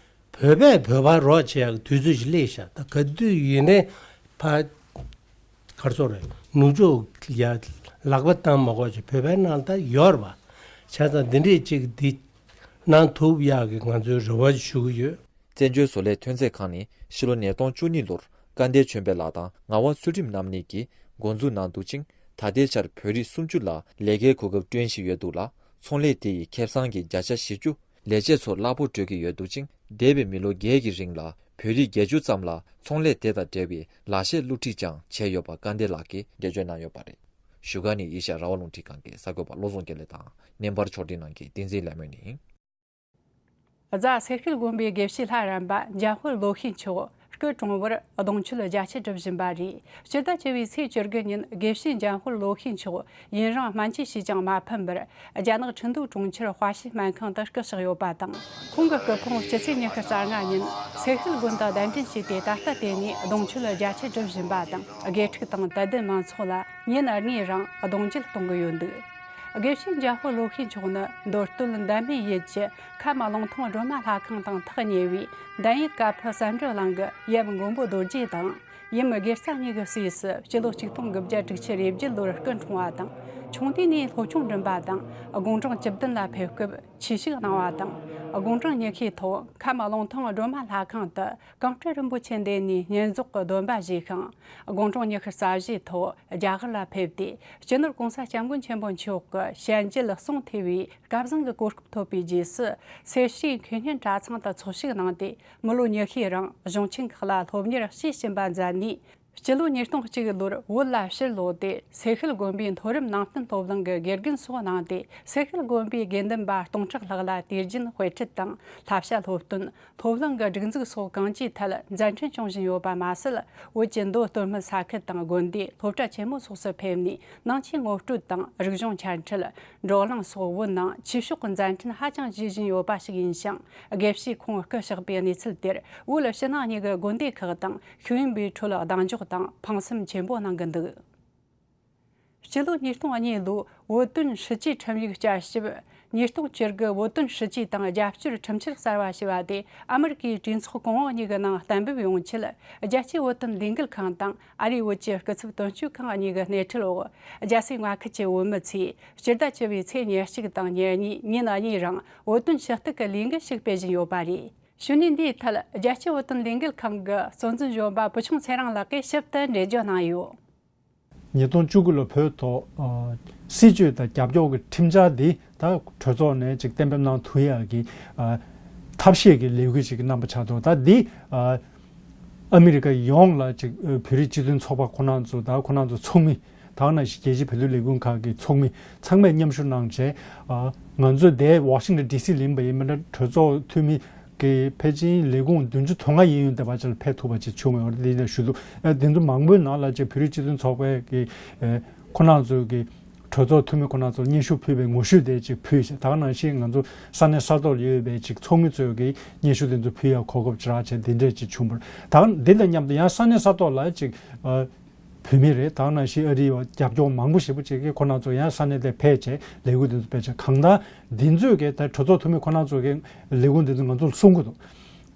བོད་པས་བོད་པར་རོགས་བྱེད་ཡག་གི་དུས་ཚོད་ཞིག་སླེབས་ཤག་ད་ག་དུས་ཡིན་ནའི་ཕ་གར་སོང་རེད། ནུབ་ཕྱོགས་ཡ་ལག་པ་བཏང་མ་དགོས་ཅིག་བོད་པའི་ནང་ད་ཡོད་རེད་པ། བྱས་ཙང་འདི་འདྲས་ཅིག་འདི་གནང་ཐུབ་ཡག་གི་ང་ཚོའི་རེ་བ་ཞུ་གི་ཡོད། བཙན་བྱོལ་བཟོ་ལས་ཐོན་རྫས་ཁང་ནི་ཕྱི་ལོ་ཉིས་སྟོང་བཅུ་གཉིས་ལོར་སྐལ་ལྡན་ཆོས་འཕེལ་ལགས་དང་ངག་དབང་ཚུལ་ཁྲིམས་རྣམ་གཉིས་ཀྱིས་འགོ་འཛུགས་གནང་འདུག་ཅིང་། ད་ལྟའི་ཆར་བོད་རིགས་སུམ་ཅུ་ལ་ལས་ཀའི་གོ་སྐབས་བསྐྲུན་བཞིན་ཡོད་འདུག་ལ། ཚོང་ལས་དེ་ཡི་ཁེ་བཟང་གི་བརྒྱ་ཆ་བཞི་བཅུ་ལས་བྱེད་ཚོར་གླ་ཕོགས་སྤྲོད་ཀྱི་ཡོད་འདུག་ཅིང་། འདས་པའི་མི་ལོ་བརྒྱད་ཀྱི་རིང་ལ་བོད་རིགས་བརྒྱད་ཅུ་ཙམ་ལ་ཚོང་ལས་དེ་དང་འབྲེལ་བའི་ལག་ཤེས་སློབ་ཁྲིད་ཀྱང་བྱས་ཡོད་པ་སྐལ་ལྡན་ལགས་ཀྱིས་འགྲེལ་བརྗོད་གནང་ཡོད་པ་རེད། བཞུགས་སྒར་ནས་ཨེ་ཤ་ཡ་རང་དབང་རླུང་འཕྲིན་ཁང་གི་གསར་འགོད་པ་བློ་བཟང་དགེ་ལེགས་དང་། བརྙན་པར་ཕྱོགས་སྒྲིག་གནང་མཁན་བསྟན་འཛིན་ལྷ་མོ་ཡིན། རྫ་སེ་ཤེལ་དགོན་པའི་དགེ་བཤེས་ལྷ་རམས་པ་འཇམ་དཔལ་བློ་ཤེས་མཆོག་སྐུ་གྲོངས་བར་གདུང་མཆོད་རྒྱ་ཆེར་སྒྲུབ་བཞིན་པ་རེད། སྤྱི་ཟླ་བཅུ་བའི་ཚེས་བཅུ་དགུ་ཉིན་དགེ་བཤེས་འཇམ་དཔལ་བློ་ཤེས་མཆོག་ཡུན་རིང་སྨན་བཅོས་བྱས་ཀྱང་མ་ཕན་པར། རྒྱ་ནག་ཁྲིན་ཏུའུ་གྲོང་ཁྱེར་ཧྭ་ཤི་སྨན་ཁང་དུ་སྐུ་གཤེགས་ཡོད་པ་དང་། ཁོང་གི་སྐུ་ཕུང་སྤྱི་ཚེས་ཉི་ཤུ་རྩ་ལྔ་ཉིན་སེ་ཤེལ་དགོན་དུ་གདན་འདྲེན་བྱས་ཏེ། ད་ལྟ་དེ་ནས་གདུང་མཆོད་རྒྱ་ཆེར་སྒྲུབ་བཞིན་པ་དང་། དགེ་ཕྲུག་དང་དད་ལྡན་མང་ཚོགས་ལ་ཉིན་གཉིས་རིང་གདུང་མཆོད་གཏོང་གི་ཡོད་འདུག་དགེ་བཤེས་འཇམ་དཔལ་བློ་ཤེས་མཆོག་ནི་མདོ་སྟོད་འདན་མའི་ཡུལ་གྱི་ཁམས་ཀླུང་ཐང་སྒྲོལ་མ་ལྷ་ཁང་དང་ཐག་ཉེ་བའི་འདན་ཡུལ་ཀ་ཕུ་བསམ་གྲུབ་གླིང་གི་ཡབ་མགོན་པོ་རྡོ་རྗེ་དང་། ཡུམ་དགེ་རྩ་གཉིས་ཀྱི་སྲས་སུ་སྤྱི་ལོ་ཆིག་སྟོང་དགུ་བརྒྱ་དྲུག་ཅུ་རེ་བརྒྱད་ལོར་སྐུ་འཁྲུངས་པ་དང་ ཆུང་དུས་ནས་སློབ་ཆུང་འགྲིམས་པ་དང་། དགུང་གྲངས་བཅུ་བདུན་ལ་ཕེབས་སྐབས་ཆོས་ཞུགས་གནང་བ་དང་། དགུང་གྲངས་ཉི་ཤུའི་ཐོག་ཁམས་རླུང་ཐང་སྒྲོལ་མ་ལྷ་ཁང་དུ་གངས་སྤྲུལ་རིན་པོ་ཆེ་འདས་ནས་བསྙེན་རྫོགས་ཀྱི་སྡོམ་པ་བཞེས་ཤིང་། དགུང་གྲངས་ཉི་ཤུ་རྩ་བཞིའི་ཐོག་རྒྱ་གར་ལ་ཕེབས་ཏེ། སྤྱི་ནོར་༸གོང་ས་༸སྐྱབས་མགོན་ཆེན་པོ་མཆོག་གི་ཞལ་མཇལ་གསུང་ཐོས་པའི་སྐལ་བཟང་གི་གོ་སྐབས་ཐོབ་པའི་རྗེས་སུ། སེར་བྱེས་མཁས་སྙན་གྲྭ་ཚང་དུ་འཚོ་བཞུགས་གནང་སྟེ། མི་ལོ་ཉི་ཤུའི་རིང་གཞུང་ཆེན་ཁག་ལ་སློབ་གཉེར་བྱེད་བཞིན་པ་མཛད་ནས། སྤྱི་ལོ་ཉིས་སྟོང་གཅིག་ལོར་བོད་ལ་ཕྱིར་ལོག་སྟེ། སེ་ཤུལ་དགོན་པའི་མཐོ་རིམ་ནང་བསྟན་སློབ་གླིང་གི་དགེ་རྒན་སོགས་གནང་སྟེ། སེ་ཤུལ་དགོན་པའི་དགེ་འདུན་པ་སྟོང་ཕྲག་ལྷག་ལ་དུས་རྒྱུན་དཔེ་ཁྲིད་དང་བསླབ་བྱ་སློབ་སྟོན། སློབ་གླིང་གི་སྒྲིག་འཛུགས་སོགས་གང་ཅིའི་ཐད་མཛད་འཕྲིན་སྐྱོང་བཞིན་ཡོད་པ་མ་ཟད། བོད་ཀྱི་མདོ་སྟོད་སྨད་ས་ཁུལ་དང་དགོན་སྡེ་སློབ་གྲྭ་ཆེན་མོ་སོགས་སུ་ཕེབས་ནས། ནང་ཆོས་ངོ་སྤྲོད་དང་རིག་གཞུང་འཆད་ཁྲིད། བགྲོ་གླེང་སོགས་བོད་ནང་ཆོས་ཕྱོགས་ཀྱི་མཛད་འཕྲིན་ཧ་ཅང་བྱེད་བཞིན་ཡོད་པ་ཞིག་ཡིན་ཞིང་། དགེ་བཤེས་ཁོང་སྐུ་གཤེགས་པའི་གནས་ཚུལ་དེར། བོད་ཕྱི་ནང་གཉིས་ཀྱི་དགོན་སྡེ་ཁག་དང་ཤེས་ཡོན་པའི་ཁྲོད་གདེང་འཇོག་དང་ཕངས་སེམས་ཆེན་པོ་གནང་གི་འདུག་སྤྱི་ལོ་ཉིས་སྟོང་གཉིས་ལོའི་བོད་དོན་སྲིད་ཇུས་ཁྲིམས་ཡིག་བསྐྱར་ཞིབ། ཉིས་སྟོང་བཅུ་དགུ་བོད་དོན་སྲིད་ཇུས་དང་རྒྱབ་སྐྱོར་ཁྲིམས་འཆར་གསར་བ་ཞེས་པ་དེ། ཨ་མི་རི་ཀའི་གྲོས་ཚོགས་གོང་འོག་གཉིས་ཀྱི་ནང་གཏན་འབེབས་ཡོང་ཆེད། རྒྱལ་སྤྱིའི་བོད་དོན་ལས་འགུལ་ཁང་དང་ཨ་རིའི་བོད་ཀྱི་སྐུ་ཚབ་དོན་གཅོད་ཁང་གཉིས་ཀྱི་སྣེ་ཁྲིད་འོག་རྒྱལ་སའི་མངའ་ཁུལ་གྱི་བོད་མི་ཚོས་སྤྱི་ཟླ་བཅུ་པའི་ཚེས་ཉེར་གཅིག་དང་ཉེར་གཉིས་ཉིན་གཉིས་རིང་བོད་དོན་ཞུ་གཏུག་གི་ལས་འགུལ་ཞིག་སྤེལ་བཞིན་ཡོད་པ་རེད། ཞུ་ནུས་འདིའི་ཐད་རྒྱལ་སྤྱིའི་བོད་དོན་ལས་འགུལ་ཁང་གི་གཙོ་འཛིན་གཞོན་པ་བུ་ཆུང་ཚེ་རིང་ལགས་ཀྱིས་ཞིབ་ཏུ་འགྲེལ་བརྗོད་གནང་ཡོད། ཉིས་སྟོང་བཅུ་དགུ་ལོར་བོད་ཐོག་ཨ་སྲིད་བྱུས་དང་རྒྱབ་སྐྱོར་གྱི་ཁྲིམས་འཆར་འདི་ད་གྲོས་ཚོགས་ནས་ཅིག་གཏན་འབེབས་གནང་ཐུབ་ཡག་གི་ཨ་ཐབས་ཤེས་ཀྱི་ལས་འགུལ་ཞིག་གི་རྣམ་པ་ཆགས་འདུག་ད་འདི་ཨ་ཨ་མི་རི་ཀ་ཡོངས་ལ་ཅིག་ཨ་བོད་རིགས་སྤྱི་མཐུན་ཚོགས་པ་ཁོ་རང་ཚོ་དང་ཁོ་རང་ཚོ་ཚོགས་མི་དང་ནང་བཞིན་རྒྱལ་སྤྱིའི་བོད་དོན་ལས་འགུལ་ཁང་གི་ཚོགས་མི་ཚང་མས་མཉམ་ཞུགས་གནང་བྱས། ཨ་ང་ཚོ་འདིར་ཝ་ཤིང་ཊོན་ཌི་སི་ལ་ཡིན་པ་ཡིན་པ་འདྲ་གྲོས་ཚོགས་འཐུས་མི་གི་ཕལ་ཆེར་ལས་ཁུངས་བདུན་ཅུ་དོན་ལྔ་ཡིན་ཡོད་བསྡད་པ་ཅིག་ལ་ཕེབས་ཐུབ་པ་ཅིག་བྱུང་ཡོད་རེད། འདི་ནས་ཞུ་འདུག་ཨ་འདི་ཚོ་མང་པོའི་ནང་ལ་ཅིག་བོད་རིགས་སྤྱི་མཐུན་ཚོགས་པའི་གི་ཨ་ཁོ་རང་ཚོའི་གི་གྲོས་ཚོགས་འཐུས་མི་ཁོ་རང་ཚོར་སྙན་ཞུ་ཕུལ་བའི་ངོ་བཤུས་དེ་ཅིག་ཕུལ་ཞིང་། ད་ག་ནང་བཞིན་ང་ཚོ་ས་གནས་ས་ཐོག་ལ་ཡོད་པའི་ཅིག་ཚོགས་མི་ཚོའི་གི་སྙན་ཞུ་དེ་ཚོ་ཕུལ་ཡག་གོ་སྐབས་ཅིག་རག་བྱས། འདི་འདྲས་ཅིག་བྱུང་བ་རེད། ད་འདི་དང་མཉམ་དུ་ཡང་ས་གནས་ས་ཐོག་ལ་ཅིག་ཨ་བོད་མི་རེད། ད་ག་ནང་བཞིན་ཨ་རིའི་རྒྱབ་སྐྱོར་མང་པོ་ཞེ་པོ་ཅིག་གིས་ཁོ་རང་ཚོ་ཡང་ས་གནས་དེར་ཕེབས་བྱས་ལས་འགུལ་དེ་ཚོ་སྤེལ་བྱས། གང་ལྟར་འདི་ཚོས་ཀྱི་ད་གྲོས་ཚོགས་འཐུས་མི་ཁོ་རང་ཚོ་གི་ལས་འགུལ་འདི་ཚོ་ང་ཚོ་ལ་གསུང་གི་འདུག་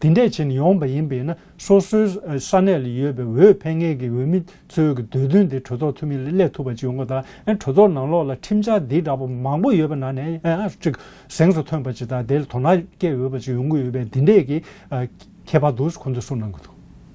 དེ་འདྲས་བྱས་ནས་ཡོང་བ་ཡིན་པས་ན། སོ་སོའི་ས་གནས་ལ་ཡོད་པའི་འོས་འཕེན་མཁན་གྱི་འོས་མི་ཚོའི་གི་འདོད་འདུན་དེ་གྲོས་ཚོགས་འཐུས་མི་ལ་སླེབས་ཐུབ་པ་ཅིག་ཡོང་གི། ད་ཨ་གྲོས་ཚོགས་ནང་ལོགས་ལ་ཁྲིམས་འཆར་འདི་འདྲ་པོ་མང་པོ་ཡོད་པ་ནང་ནས་ཨ་ཅིག་གཟེངས་སུ་ཐོན་པ་ཅིག་དང་། དེ་ལ་དོ་སྣང་སྐྱེ་འོས་པ་ཅིག་ཡོང་གི་ཡོད་པས། འདི་འདྲས་ཀྱི་ཨ་ཁྱད་པར་འདུག་ཁོང་ཚོས་གསུངས་གནང་གི་འདུག་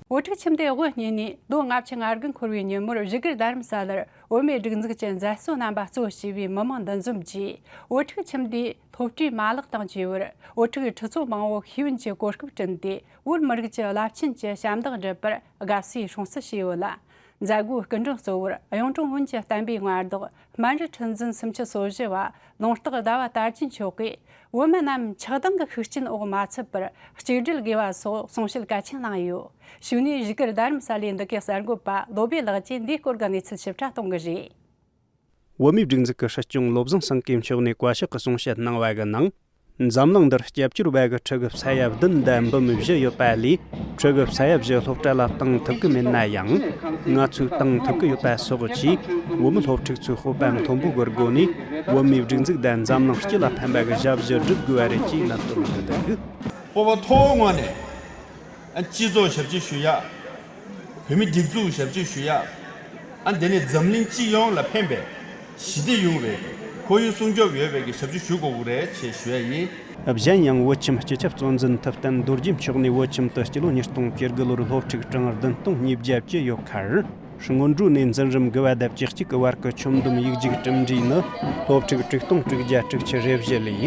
བོད་ཕྲུག་ཁྱིམ་སྡེ་དབུ་བརྙེས་ནས་ལོ་ལྔ་བཅུ་ང་དགུ་འཁོར་བའི་ཉིན་མོར་བཞུགས་སྒར་རྡ་རམ་ས་ལར་བོད་མིའི་སྒྲིག་འཛུགས་ཀྱི་མཛད་གཙོ་རྣམ་པ་གཙོ་བྱས་པའི་མི་མང་འདུ་འཛོམས་ཀྱིས་བོད་ཕྲུག་ཁྱིམ་སྡེའི་སློབ་གྲྭའི་མ་ལག་དང་བཅས་པར་བོད་ཕྲུག་ཁྲི་ཚོ་མང་པོ་ཤེས་ཡོན་གྱི་གོ་སྐབས་བསྐྲུན་ཏེ། བོད་མི་རིགས་ཀྱི་རླབས་ཆེན་གྱི་ཞབས་འདེགས་སྒྲུབ་པར་དགའ་བསུའི་སྲུང་བརྩི་བྱས་ཡོད་ལ། མཛད་སྒོའི་སྐུ་མགྲོན་གཙོ་བོར་གཡུང་དྲུང་བོན་གྱི་བསྟན་པའི་མངའ་བདག་སྨན་རི་ཁྲི་འཛིན་སུམ་ཅུ་སོ་བཞི་བ་ལུང་རྟོགས་ཟླ་བ་དར་རྒྱས་མཆོག་གིས། བོད་མི་རྣམས་ཆགས་སྡང་གི་ཤུགས་རྐྱེན་འོག་མ་ཚུད་པར་གཅིག་སྒྲིལ་དགོས་པ་སོགས་གསུང་བཤད་གལ་ཆེན་གནང་ཡོད། གཞུག་ནས་བཞུགས་སྒར་རྡ་རམ་ས་ལའི་འདི་གའི་གསར་འགོད་པ་བློ་བྷེ་ལགས་ཀྱིས་འདིའི་སྐོར་གྱི་གནས་ཚུལ་ཞིབ་ཕྲ་གཏོང་གི་རེད། བོད་མིའི་སྒྲིག་འཛུགས་ཀྱི་སྲིད་སྐྱོང་བློ་བཟང་སེང་གེ་མཆོག་ནས་བཀའ་ཤག་གི་གསུང་བཤད་གནང་བ་གི་ནང་། འཛམ་གླིང་འདིར་སྐྱབས་བཅོལ་བ་གི་ཕྲུ་གུ་ས་ཡ་བདུན་དང་འབུམ་བཞི་ཡོད་པ་ལས། ཕྲུ་གུ་ས་ཡ་བཞི་སློབ་གྲྭ་ལ་གཏོང་ཐུབ་ཀྱི་མེད་ན་ཡང་། ང་ཚོས་གཏོང་ཐུབ་ཀྱི་ཡོད་པ་སོགས་ཀྱིས། བོད་མི་སློབ་ཕྲུག་ཚོའི་སྤོབས་པ་མཐོན་པོ་གི་སྒོ་ནས། བོད་མིའི་སྒྲིག་འཛུགས་དང་འཛམ་གླིང་སྤྱི་ལ་ཕན་པ་གི་ཞབས་ཞུ་སྒྲུབ་དགོས་པ་རེད་ཅེས་ལམ་སྟོན་གནང་འདུག་སྤོབས་པ་མཐོ་བོའི་ངང་ནས། ཨ་སྤྱི་ཚོགས་ཞབས་ཕྱི་ཞུ་ཡག་བོད་མིའི་སྒྲིག་འཛུགས་ཞབས་ཕྱི་ཞུ་ཡག་ཨ་དེ་ནས་འཛམ་གླིང་སྤྱི་ཡོངས་ལ་ཕན་པའི་ཞི་བདེ་ཡོང་བའི་ཁོར་ཡུག་སྲུང་སྐྱོབ་ཡོད་པའི་གི་ཞབས་ཕྱི་ཞུ་དགོས་ཀྱི་རེད་ཅེས་ཞུ་ཡག་ཡིན། གཞན་ཡང་བོད་ཁྱིམ་སྤྱི་ཁྱབ་གཙོ་འཛིན་ཐུབ་བསྟན་རྡོ་རྗེ་མཆོག་ནས་བོད་ཁྱིམ་དུ་སྤྱི་ལོ་ཉིས་སྟོང་བཅུ་དགུ་ལོར་སློབ་ཕྲུག་གྲངས་བདུན་སྟོང་ཉིས་བརྒྱ་བཅུ་ཡོད་ཁར། སྔོན་འགྲོ་ནས་འཛིན་རིམ་དགུ་པ་དང་བཅུ་གཅིག་གི་བར་གྱི་ཁྱོན་བསྡོམས་ཡིག་རྒྱུགས་གྲུབ་འབྲས་ནི་སློབ་ཕྲུག་དྲུག་སྟོང་དྲུག་བརྒྱ་དྲུག་ཅུ་རེ་བཞི་ལས།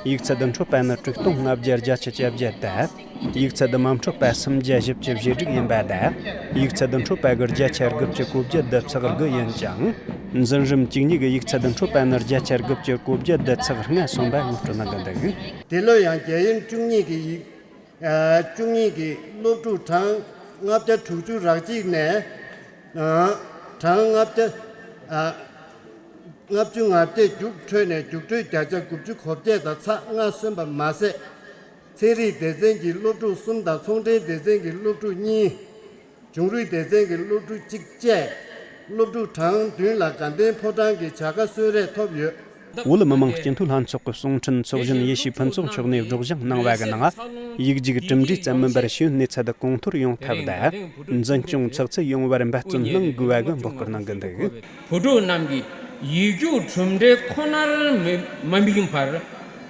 ཡིག་ཚད་འཕྲོད་པ་ནི་དྲུག་སྟོང་ལྔ་བརྒྱ་བརྒྱད་ཅུ་གྱ་བརྒྱད་དང་། ཡིག་ཚད་མ་འཕྲོད་པ་སུམ་བརྒྱ་བཞི་བཅུ་བཞེས་སྒྲིག་ཡིན་པ་དང་། ཡིག་ཚད་འཕྲོད་པ་གི་བརྒྱ་ཆ་དགུ་བཅུ་གོ་བརྒྱད་དང་ཚེག་དགུ་ཡིན་ཅིང་། འཛིན་རིམ་བཅུ་གཉིས་ཀྱི་ཡིག་ཚད་འཕྲོད་པ་ནི་བརྒྱ་ཆ་དགུ་བཅུ་གོ་བརྒྱད་དང་ཚེག་ལྔ་སོན་པ་ངོ་སྤྲོད་གནང་གི་འདུག་དེ་ལོ་ཡང་རྒྱལ་ཡོངས་བཅུ་གཉིས་ཀྱི་ཡིག་ཨ་བཅུ་གཉིས་ཀྱི་སློབ་ཕྲུག་གྲངས་ལྔ་བརྒྱ་དྲུག་ཅུ་རེ་གཅིག་ནས། ཨ་གྲངས་ལྔ་བརྒྱ་ཨ་ལྔ་བཅུ་ང་བརྒྱད་རྒྱུགས་འཕྲོད་ནས་རྒྱུགས་སྤྲོད་བརྒྱ་ཆ་དགུ་བཅུ་གོ་བརྒྱད་དང་ཚེག་ལྔ་སོན་པ་མ་ཟད། ཚན་རིག་སྡེ་ཚན་གྱི་སློབ་ཕྲུག་གསུམ་དང་ཚོང་འབྲེལ་སྡེ་ཚན་གྱི་སློབ་ཕྲུག་གཉིས། གཞུང་རིག་སྡེ་ཚན་གྱི་སློབ་ཕྲུག་གཅིག་བཅས་སློབ་ཕྲུག་གྲངས་བདུན་ལ་དགའ་ལྡན་ཕོ་བྲང་གི་བྱ་དགའ་གསོལ་རས་ཐོབ་ཡོད། བོད་མི་མང་སྤྱི་འཐུས་ལྷན་ཚོགས་ཀྱི་གསུང་འཕྲིན་ཚོགས་གཞོན་ཡེ་ཤེས་ཕུན་ཚོགས་མཆོག་ནས་སྒྲོག་སྦྱང་གནང་བ་གི་ནང་། ཡིག་རྒྱུགས་གྲུབ་འབྲས་ཙམ་མིན་པར་ཤེས་ཡོན་གནས་ཚད་གོང་མཐོར་ཡོང་ཐབས་དང་། འཛིན་སྐྱོང་ཚགས་ཚུད་ཡོང་བར་འབད་བརྩོན་གནང་དགོས་པ་གི་འབོད་སྐུལ་གནང་གི་འདུག་བོད་ཕྲུག་རྣམས་ཀྱིས་ ཡིག་རྒྱུགས་གྲུབ་འབྲས་ཁོ་ནར་མི་མ་དམིགས་པར།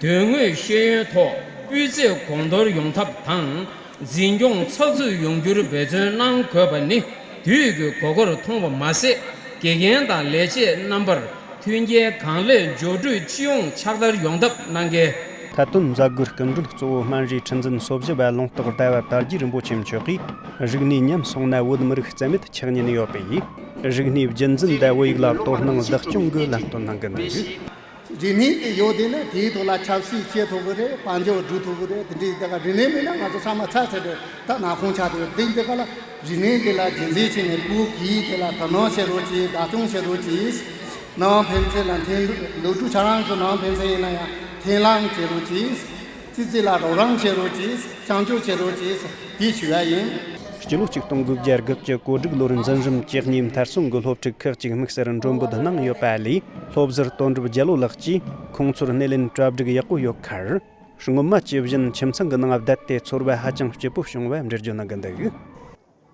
དོན་དངོས་ཤེས་ཡོན་ཐོག་སྤུས་ཚད་གོང་མཐོར་ཡོང་ཐབས་དང་། འཛིན་སྐྱོང་ཚགས་ཚུད་ཡོང་རྒྱུར་འབད་བརྩོན་གནང་དགོས་པ་ནི་དུས་ཀྱི་དགོས་མཁོར་མཐོང་བ་མ་ཟད། དགེ་རྒན་དང་ལས་བྱེད་རྣམ་པར་མཐུན་རྐྱེན་གང་ལེགས་སྦྱོར་སྒྲིག་སྤྱི་ཡོངས་ཕྱག་བསྟར་ཡོང་ཐབས་གནང་གལ། མཐའ་དོན་མཛད་སྒོའི་སྐུ་མགྲོན་གཙོ་བོ་སྨན་རིའི་ཁྲི་འཛིན་སོ་བཞི་པ་ལུང་རྟོགས་ཟླ་བ་དར་རྒྱས་རིན་པོ་ཆེ་མཆོག་གིས། རིག་གནས་ཉམས་སོང་ན་བོད་མི་རིགས་རྩ་མེད་ཆགས་ཉེན་ཡོད་པས། རིག་གནས་རྒྱུན་འཛིན་དང་བོད་ཡིག་ལ་དོ་སྣང་བདག་སྐྱོང་གི་ལམ་སྟོན་གནང་གི་འདུག་རིག་གནས་དེ་ཡོད་དེ་ན་དེའི་ཐོག་ལ་ཆབ་སྲིད་བྱེད་ཐུབ་ཀྱི་རེད། དཔལ་འབྱོར་སྒྲུབ་ཐུབ་ཀྱི་རེད། དེ་འདྲའི་དེ་ག་རིག་གནས་མེད་ན་ང་ཚོ་ཚང་མ་ཚར་ཚར་རེད། ད་ནག་ཁུང་ཆགས་འདུག་དེ་འདི་ག་ལ་རིག་གནས་དེ་ལ་རྒྱུན་འཛིན་བྱས་ནས་བོད་ཀྱི་དེ་ལ་དོ་སྣང་བྱེད་རོགས་གྱིས། བདག་སྐྱོང་བྱེད་རོགས་གྱིས། ནང་ཕན་ཚུན་ལ་འཐེན་ལུགས་ཕྲུག་ཁྱེད་རང་ཚོ་ནང་ཕན་ཚུན་ཡིན་ན་ཡང་འཐེན་ལམ་བྱེད་རོགས་གྱིས། ཙི་ཙི་ལ་རོགས་རམ་བྱེད་རོགས་གྱིས། བྱང་ཆུབ་བྱེད་རོགས་གྱིས། དེ་ཞུ་ཡ་ཡིན། སྤྱི་ལོ་ཆིག་སྟོང་དགུ་བརྒྱ་དགུ་བཅུ་གོ་དྲུག་ལོར་འཛིན་རིམ་བཅུ་གཉིས་མཐར་སོན་གྱི་སློབ་ཕྲུག་ཁག་ཅིག་དམིགས་བསལ་མགྲོན་འབོད་གནང་ཡོད་པ་ལས། སློབ་ཟུར་དོན་གྲུབ་རྒྱལ་ལོ་ལགས་ཀྱིས་ཁོང་ཚོར་སྣེ་ལེན་གྲ་སྒྲིག་ཡག་པོ་ཡོད་ཁར། སྔོན་མ་ཇི་བཞིན་ཁྱིམ་ཚང་གི་ནང་བསྡད་དེ་ཚོར་བ་ཧ་ཅང་སྐྱིད་པོ་བྱུང་བ་འགྲེལ་བརྗོད་གནང་གི་འདུག་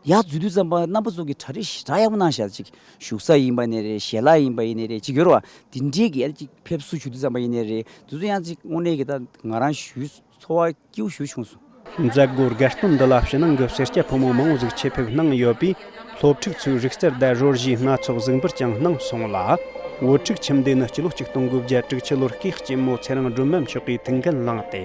ཡར་འཛུལ་དུས་ཙམ་པ་རྣམ་པ་ཚོ་གིས་གྲ་སྒྲིག་ཞེ་དྲག་ཡག་པོ་གནང་བཞག་ཅིག་བཞུགས་ས་ཡིན་པ་ནས་རེད། ཞལ་ལག་ཡིན་པ་ཡིན་ནས་རེད། ཅིག་ཡོད་རེད་བ། དེ་འདྲའི་གི་ཡར་ཅིག་ཕེབས་བསུ་ཞུ་དུས་ཙམ་པ་ཡིན་ནས་རེད། དེ་ཚོ་ཡང་ཅིག་དངོས་གནས་གི་ད་ང་རང་ཞུ་ཚོར་བ་སྐྱིད་པོ་ཞེ་པོ་བྱུང་སོང་། མཛད་སྒོའི་དགའ་སྟོན་འདི་ལ་ཕྱི་ནང་གི་སེར་སྐྱ་ཕོ་མོ་མང་བོ་ཟིག་ཆེད་ཕེབས་གནང་ཡོད་པས། སློབ་ཕྲུག་ཚོས་རིག་རྩལ་དང་རོལ་གཞས་སྣ་ཚོགས་གཟིགས་འབུལ་ཀྱང་གནང་སོང་ལ། བོད་ཕྲུག་ཁྱིམ་སྡེ་ནི་སྤྱི་ལོ་ཆིག་སྟོང་དགུ་བརྒྱ་དྲུག་ཅུ་ལོར་སྐུའི་གཅེན་མོ་ཚེ་རིང་སྒྲོལ་མ་མཆོག་གིས་ཐུགས་འགན་བླངས་ཏེ།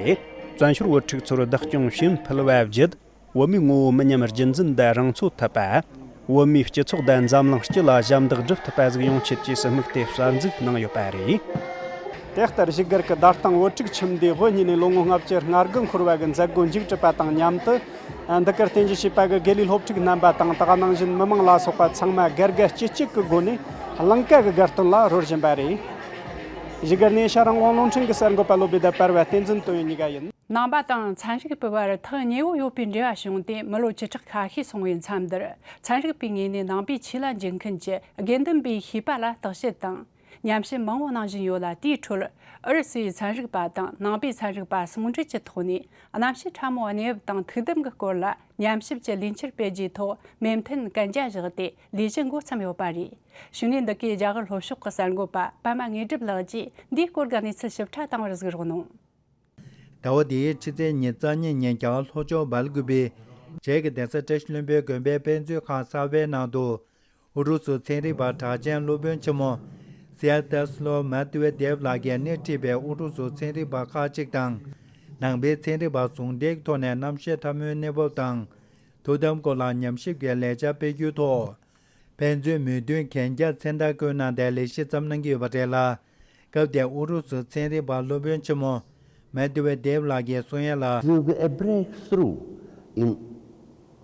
བཙན་བྱོལ་བོད་ཕྲུག་ཚོར་བདག་སྐྱོང་ཞུ་ཡིན་ཕུལ་བ་བརྒྱུད། བོད་མིའི་ངོ་བོ་མི་ཉམས་རྒྱུན་འཛིན་དང་རང་འཚོ་ཐུབ་པ། བོད་མིའི་སྤྱི་ཚོགས་དང་འཛམ་གླིང་སྤྱི་ལ་ཞབས་འདེགས་སྒྲུབ་ཐུབ་པ་ཟིག་ཡོང་ཆེད་བཅས་སུ་དམིགས་ཏེ་གསར་འཛུགས་གནང་ཡོད་པ་རེད། དེ་ལྟར་བཞུགས་སྒར་གྱི་དར་ཐང་བོད་ཕྲུག་ཁྱིམ་སྡེའི་བོད་གཉིས་ནས་ལོ་ངོ་ལྔ་བཅུ་ང་དགུ་འཁོར་བ་གི་མཛད་སྒོ་མཇུག་གྲུབ་པ་དང་མཉམ་དུ། འདི་གར་རྟེན་གཞི་བྱས་པ་གི་དགེ་ལས་སློབ་ཕྲུག་རྣམ་པ་དང་དེ་ག་ནང་བཞིན་མི་མང་ལ་སོགས་པ་ཚང་མ་སྒར་སྒར་སྐྱིད་སྐྱིད་ཀྱི་སྒོ་ནས་ལང་ཀ་གི་དགའ་སྟོན་ལ་རོལ་བཞིན་པ་རེད། བཞུགས་སྒར་ནས་ཤ་རང་དབང་རླུང་འཕྲིན་གྱི་གསར་འགོད་པ་བློ་བདེ་ཟླ་བར་བསྟན་འཛིན་དོན་གཉིས་ཀ་ཡིན། ནང་པ་དང་ཚན་རིག་པའི་བར་ཐག་ཉེ་བོ་ཡོད་པའི་འབྲེལ་བ་བྱུང་སྟེ་མི་ལོ་བཅུ་ཕྲག་ཁ་ཤས་སོང་བའི་མཚམས་འདིར། ཚན་རིག་པའི་ངོས་ནས་ནང་པའི་ཆོས་ལ་འཇུག་མཁན་གྱི་དགེ་འདུན་པའི་ཤེས་པ་ལ་བརྟག་དཔྱད་དང་། ཉམས་ཞིབ་མང་བོ་གནང་བཞིན་ཡོད་ལ། དེའི་ཁྲོད་ཨུ་རུ་སུའི་ཚན་རིག་པ་དང་ནང་པའི་ཚན་རིག་པ་ཟུང་འབྲེལ་གྱི་ཐོག་ནས། གནམ་གཤིས་ཕྲ་མོའི་གནས་བབ་དང་ཐུགས་དམ་གྱི་སྐོར་ལ་ཉམས་ཞིབ་ཀྱི་ལས་འཆར་སྤེལ་རྒྱུའི་ཐོག་མོས་མཐུན་གན་རྒྱ་བཞག་སྟེ་ལས་གཞི་འགོ་བརྩམས་ཡོད་པ་རེད། བྱུང་ནས་འདི་གའི་རྒྱ་གར་ལྷོ་ཕྱོགས་ཀྱི་གསར་འགོད་པ་པདྨ་དངོས་གྲུབ་ལགས་ཀྱིས་འདིའི་སྐོར་གྱི་གནས་ཚུལ་ཞིབ་ཕྲ་བཏང་བར་གཟིགས་རོགས་གནང་། ཟླ་བ་འདིའི་ཕྱི་ཚེས་ཉེར་གཉིས་ཉིན་རྒྱ་གར་ལྷོ་ཕྱོགས་སྦེལ་ཀུ་པེ་བྱེས་ཀྱི་གདན་ས་བཀྲ་ཤིས་ལྷུན་པོའི་དགོན་པའི་དཔེ་མཛོད་ཁང་གསར་པའི་ནང་དུ། ཨུ་རུ་སུ་ཚན་རིག་པ་གྲགས་ཅན་སློབ་དཔོན་ཆེན་མོ་སེ་ཡ་ཏེ་སི་ལོ་མེ་ཏུ་ཝེ་དེབ་ལགས་ཀྱིས་སྣེ་ཁྲིད་པའི་ཨུ་རུ་སུ་ཚན་རིག་པ་ཁག་ཅིག་དང་། ནང་པའི་ཚན་རིག་པ་ཟུང་འབྲེལ་གྱི་ཐོག་ནས་གནམ་གཤིས་ཕྲ་མོའི་གནས་བབ་དང་། ཐུགས་དམ་སྐོར་ལ་ཉམས་ཞིབ་ཀྱི་ལས་འཆར་སྤེལ་རྒྱུའི་ཐོག་དཔེ་མཛོད་མོས་མཐུན་གན་རྒྱ་མཚན་རྟགས་བཀོད་གནང་སྟེ་ལས་གཞི་བརྩམས་གནང་གི་ཡོད་པ་རེད་ལ། སྐབས་དེར་ཨུ་རུ་སུའི་ཚན་རིག་པ་སློབ་དཔོན་ཆེན་མོ་མེ་ཏུ་ཝེ་དེབ་ལགས་ཀྱིས་གསུང་ཡ་ལ། It will be a breakthrough in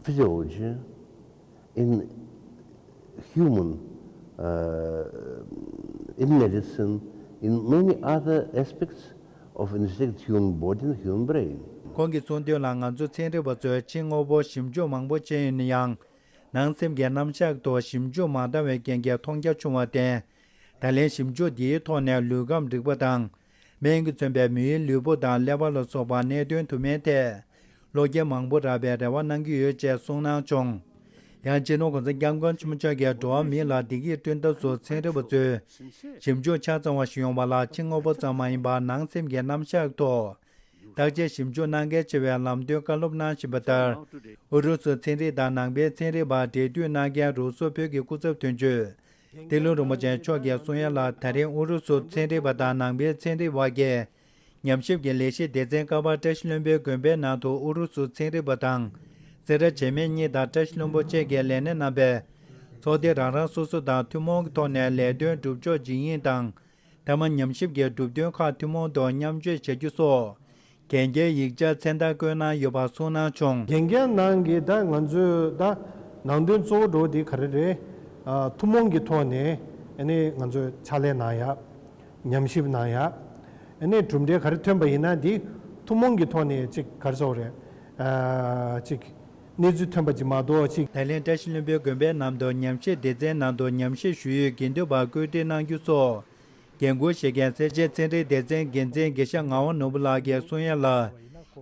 physiology, in human, uh, in medicine, in many other aspects of investigating human body and human brain. ཁོང་གིས་གསུངས་དོན་ལ། ང་ཚོ་ཚན་རིག་པ་ཚོས་ཕྱི་དངོས་པོར་ཞིབ་འཇུག་མང་པོ་བྱས་ཡོད་ན་ཡང་། ནང་སེམས་ཀྱི་རྣམ་གཞག་ཐོག་ཞིབ་འཇུག་མ་བཏང་བའི་རྐྱེན་གྱིས་མཐོང་རྒྱ་ཆུང་བར་བརྟེན། ད་ལན་ཞིབ་འཇུག་འདིའི་ཐོག་ནས་ལུས་ཁམས་རིག་པ་དང་། སྨན་གྱིས་མཚོན་པའི་མིའི་ལུས་པོ་དང་ཀླད་པ་ལ་སོགས་པ་གནད་དོན་དུ་མའི་ཐད། བློ་སྐྱེད་མང་པོ་རག་པའི་རེ་བ་གནང་གི་ཡོད་ཅེས་གསུངས་གནང་བྱུང་། ཡང་སྤྱི་ནོར་༸གོང་ས་༸སྐྱབས་མགོན་ཆེན་པོ་མཆོག་གིས་འགྲོ་བ་མི་ལ་བདེ་སྐྱིད་བསྐྲུན་ཐབས་སུ་ཚན་རིག་པ་ཚོས་ཞིབ་འཇུག་ཆ་ཚང་བ་ཞིག་ཡོང་བ་ལ། ཕྱི་དངོས་པོ་ཙམ་མ་ཡིན་པར་ནང་སེམས་ཀྱི་རྣམ་གཞག་ཐོག་བརྟག་དཔྱད་ཞིབ་འཇུག་གནང་གལ་ཆེ་བའི་ལམ་སྟོན་བཀའ་སློབ་གནང་བཞིན་པ་ལྟར། ཨུ་རུ་སུའི་ཚན་རིག་དང་ནང་པའི་ཚན་རིག་པ་འབྲེལ་མཐུད་གནང་མཁན་རུ་སུ་བོད་ཀྱི་སྐུ་ཚབ་དོན་གཅོད་ཏི་ལོ་རིན་པོ་ཆེ་མཆོག་གིས་གསུང་ཡ་ལ། ད་རིང་ཨུ་རུ་སུའི་ཚན་རིག་པ་དང་ནང་པའི་ཚན་རིག་པ་བར་གྱི་ཉམས་ཞིབ་ཀྱི་ལས་གཞི་སྡེ་ཚན་ཀ་པ་བཀྲ་ཤིས་ལྷུན་པོའི་དགོན་པའི་ནང་དུ་ཨུ་རུ་སུའི་ཚན་རིག་པ་དང་སེ་ར་བྱེས་སྨད་གཉིས་དང་བཀྲ་ཤིས་ལྷུན་པོ་བཅས་ཀྱི་ལས་སྣེ་རྣམ་པས་ཚོགས་སྡེ་རང་རང་སོ་སོ་དང་ཐུན་མོང་གི་ཐོག་ནས་ལས་དོན་སྒྲུབ་ཕྱོགས་ཇི་ཡིན་དང་། མཐའ་མ་ཉམས་ཞིབ་ཀྱི་གྲུབ་དོན་ཁག་ཐུན་མོང་དུ་མཉམ་སྤྱོད་བྱ་རྒྱུ་སོགས་གན་རྒྱའི་ཡིག་ཆ་མཚན་རྟགས་བཀོད་གནང་ཡོད་པ་གསུངས་གནང་བྱུང་། གན་རྒྱ་ནང་གི་ད་ང་ཚོའི་ད་ནང་དོན་གཙོ་བོ་འགྲོ་བ་འདི་ག་རེ་རེད། ཨ། ཐུན་མོང་གི་ཐོག་ནས་ཨ་ནི་ང་ཚོས་ཕྱག་ལས་གནང་ཡ། ཉམས་ཞིབ་གནང་ཡ། ཨ་ནི་གྲུབ་འབྲས་ག་རེ་ཐོན་པ་ཡིན་ན་འདི་ཐུན་མོང་གི་ཐོག་ནས་ཅིག་ག་རེ་ཟེར་དགོས་རེད། ཨ། ཅིག་གནས་ཚུལ་ཐོན་པ་ཅིག་མ་གཏོགས་ཅིག་ད་ལན་བཀྲ་ཤིས་ལྷུན་པོའི་དགོན་པའི་ནང་དུ་ཉམས་ཞིབ་སྡེ་ཚན་ནང་དུ་ཉམས་ཞིབ་ཞུ་ཡུལ་དགེ་འདུན་པ་བཀོད་སྒྲིག་གནང་རྒྱུ་སོགས། འགན་འཁུར་བཞེས་མཁན་སེར་བྱེས་ཚན་རིག་སྡེ་ཚན་འགན་འཛིན་དགེ་བཤེས་ངག་དབང་ནོར་བུ་ལགས་ཀྱིས་གསུང་ཡ་ལ།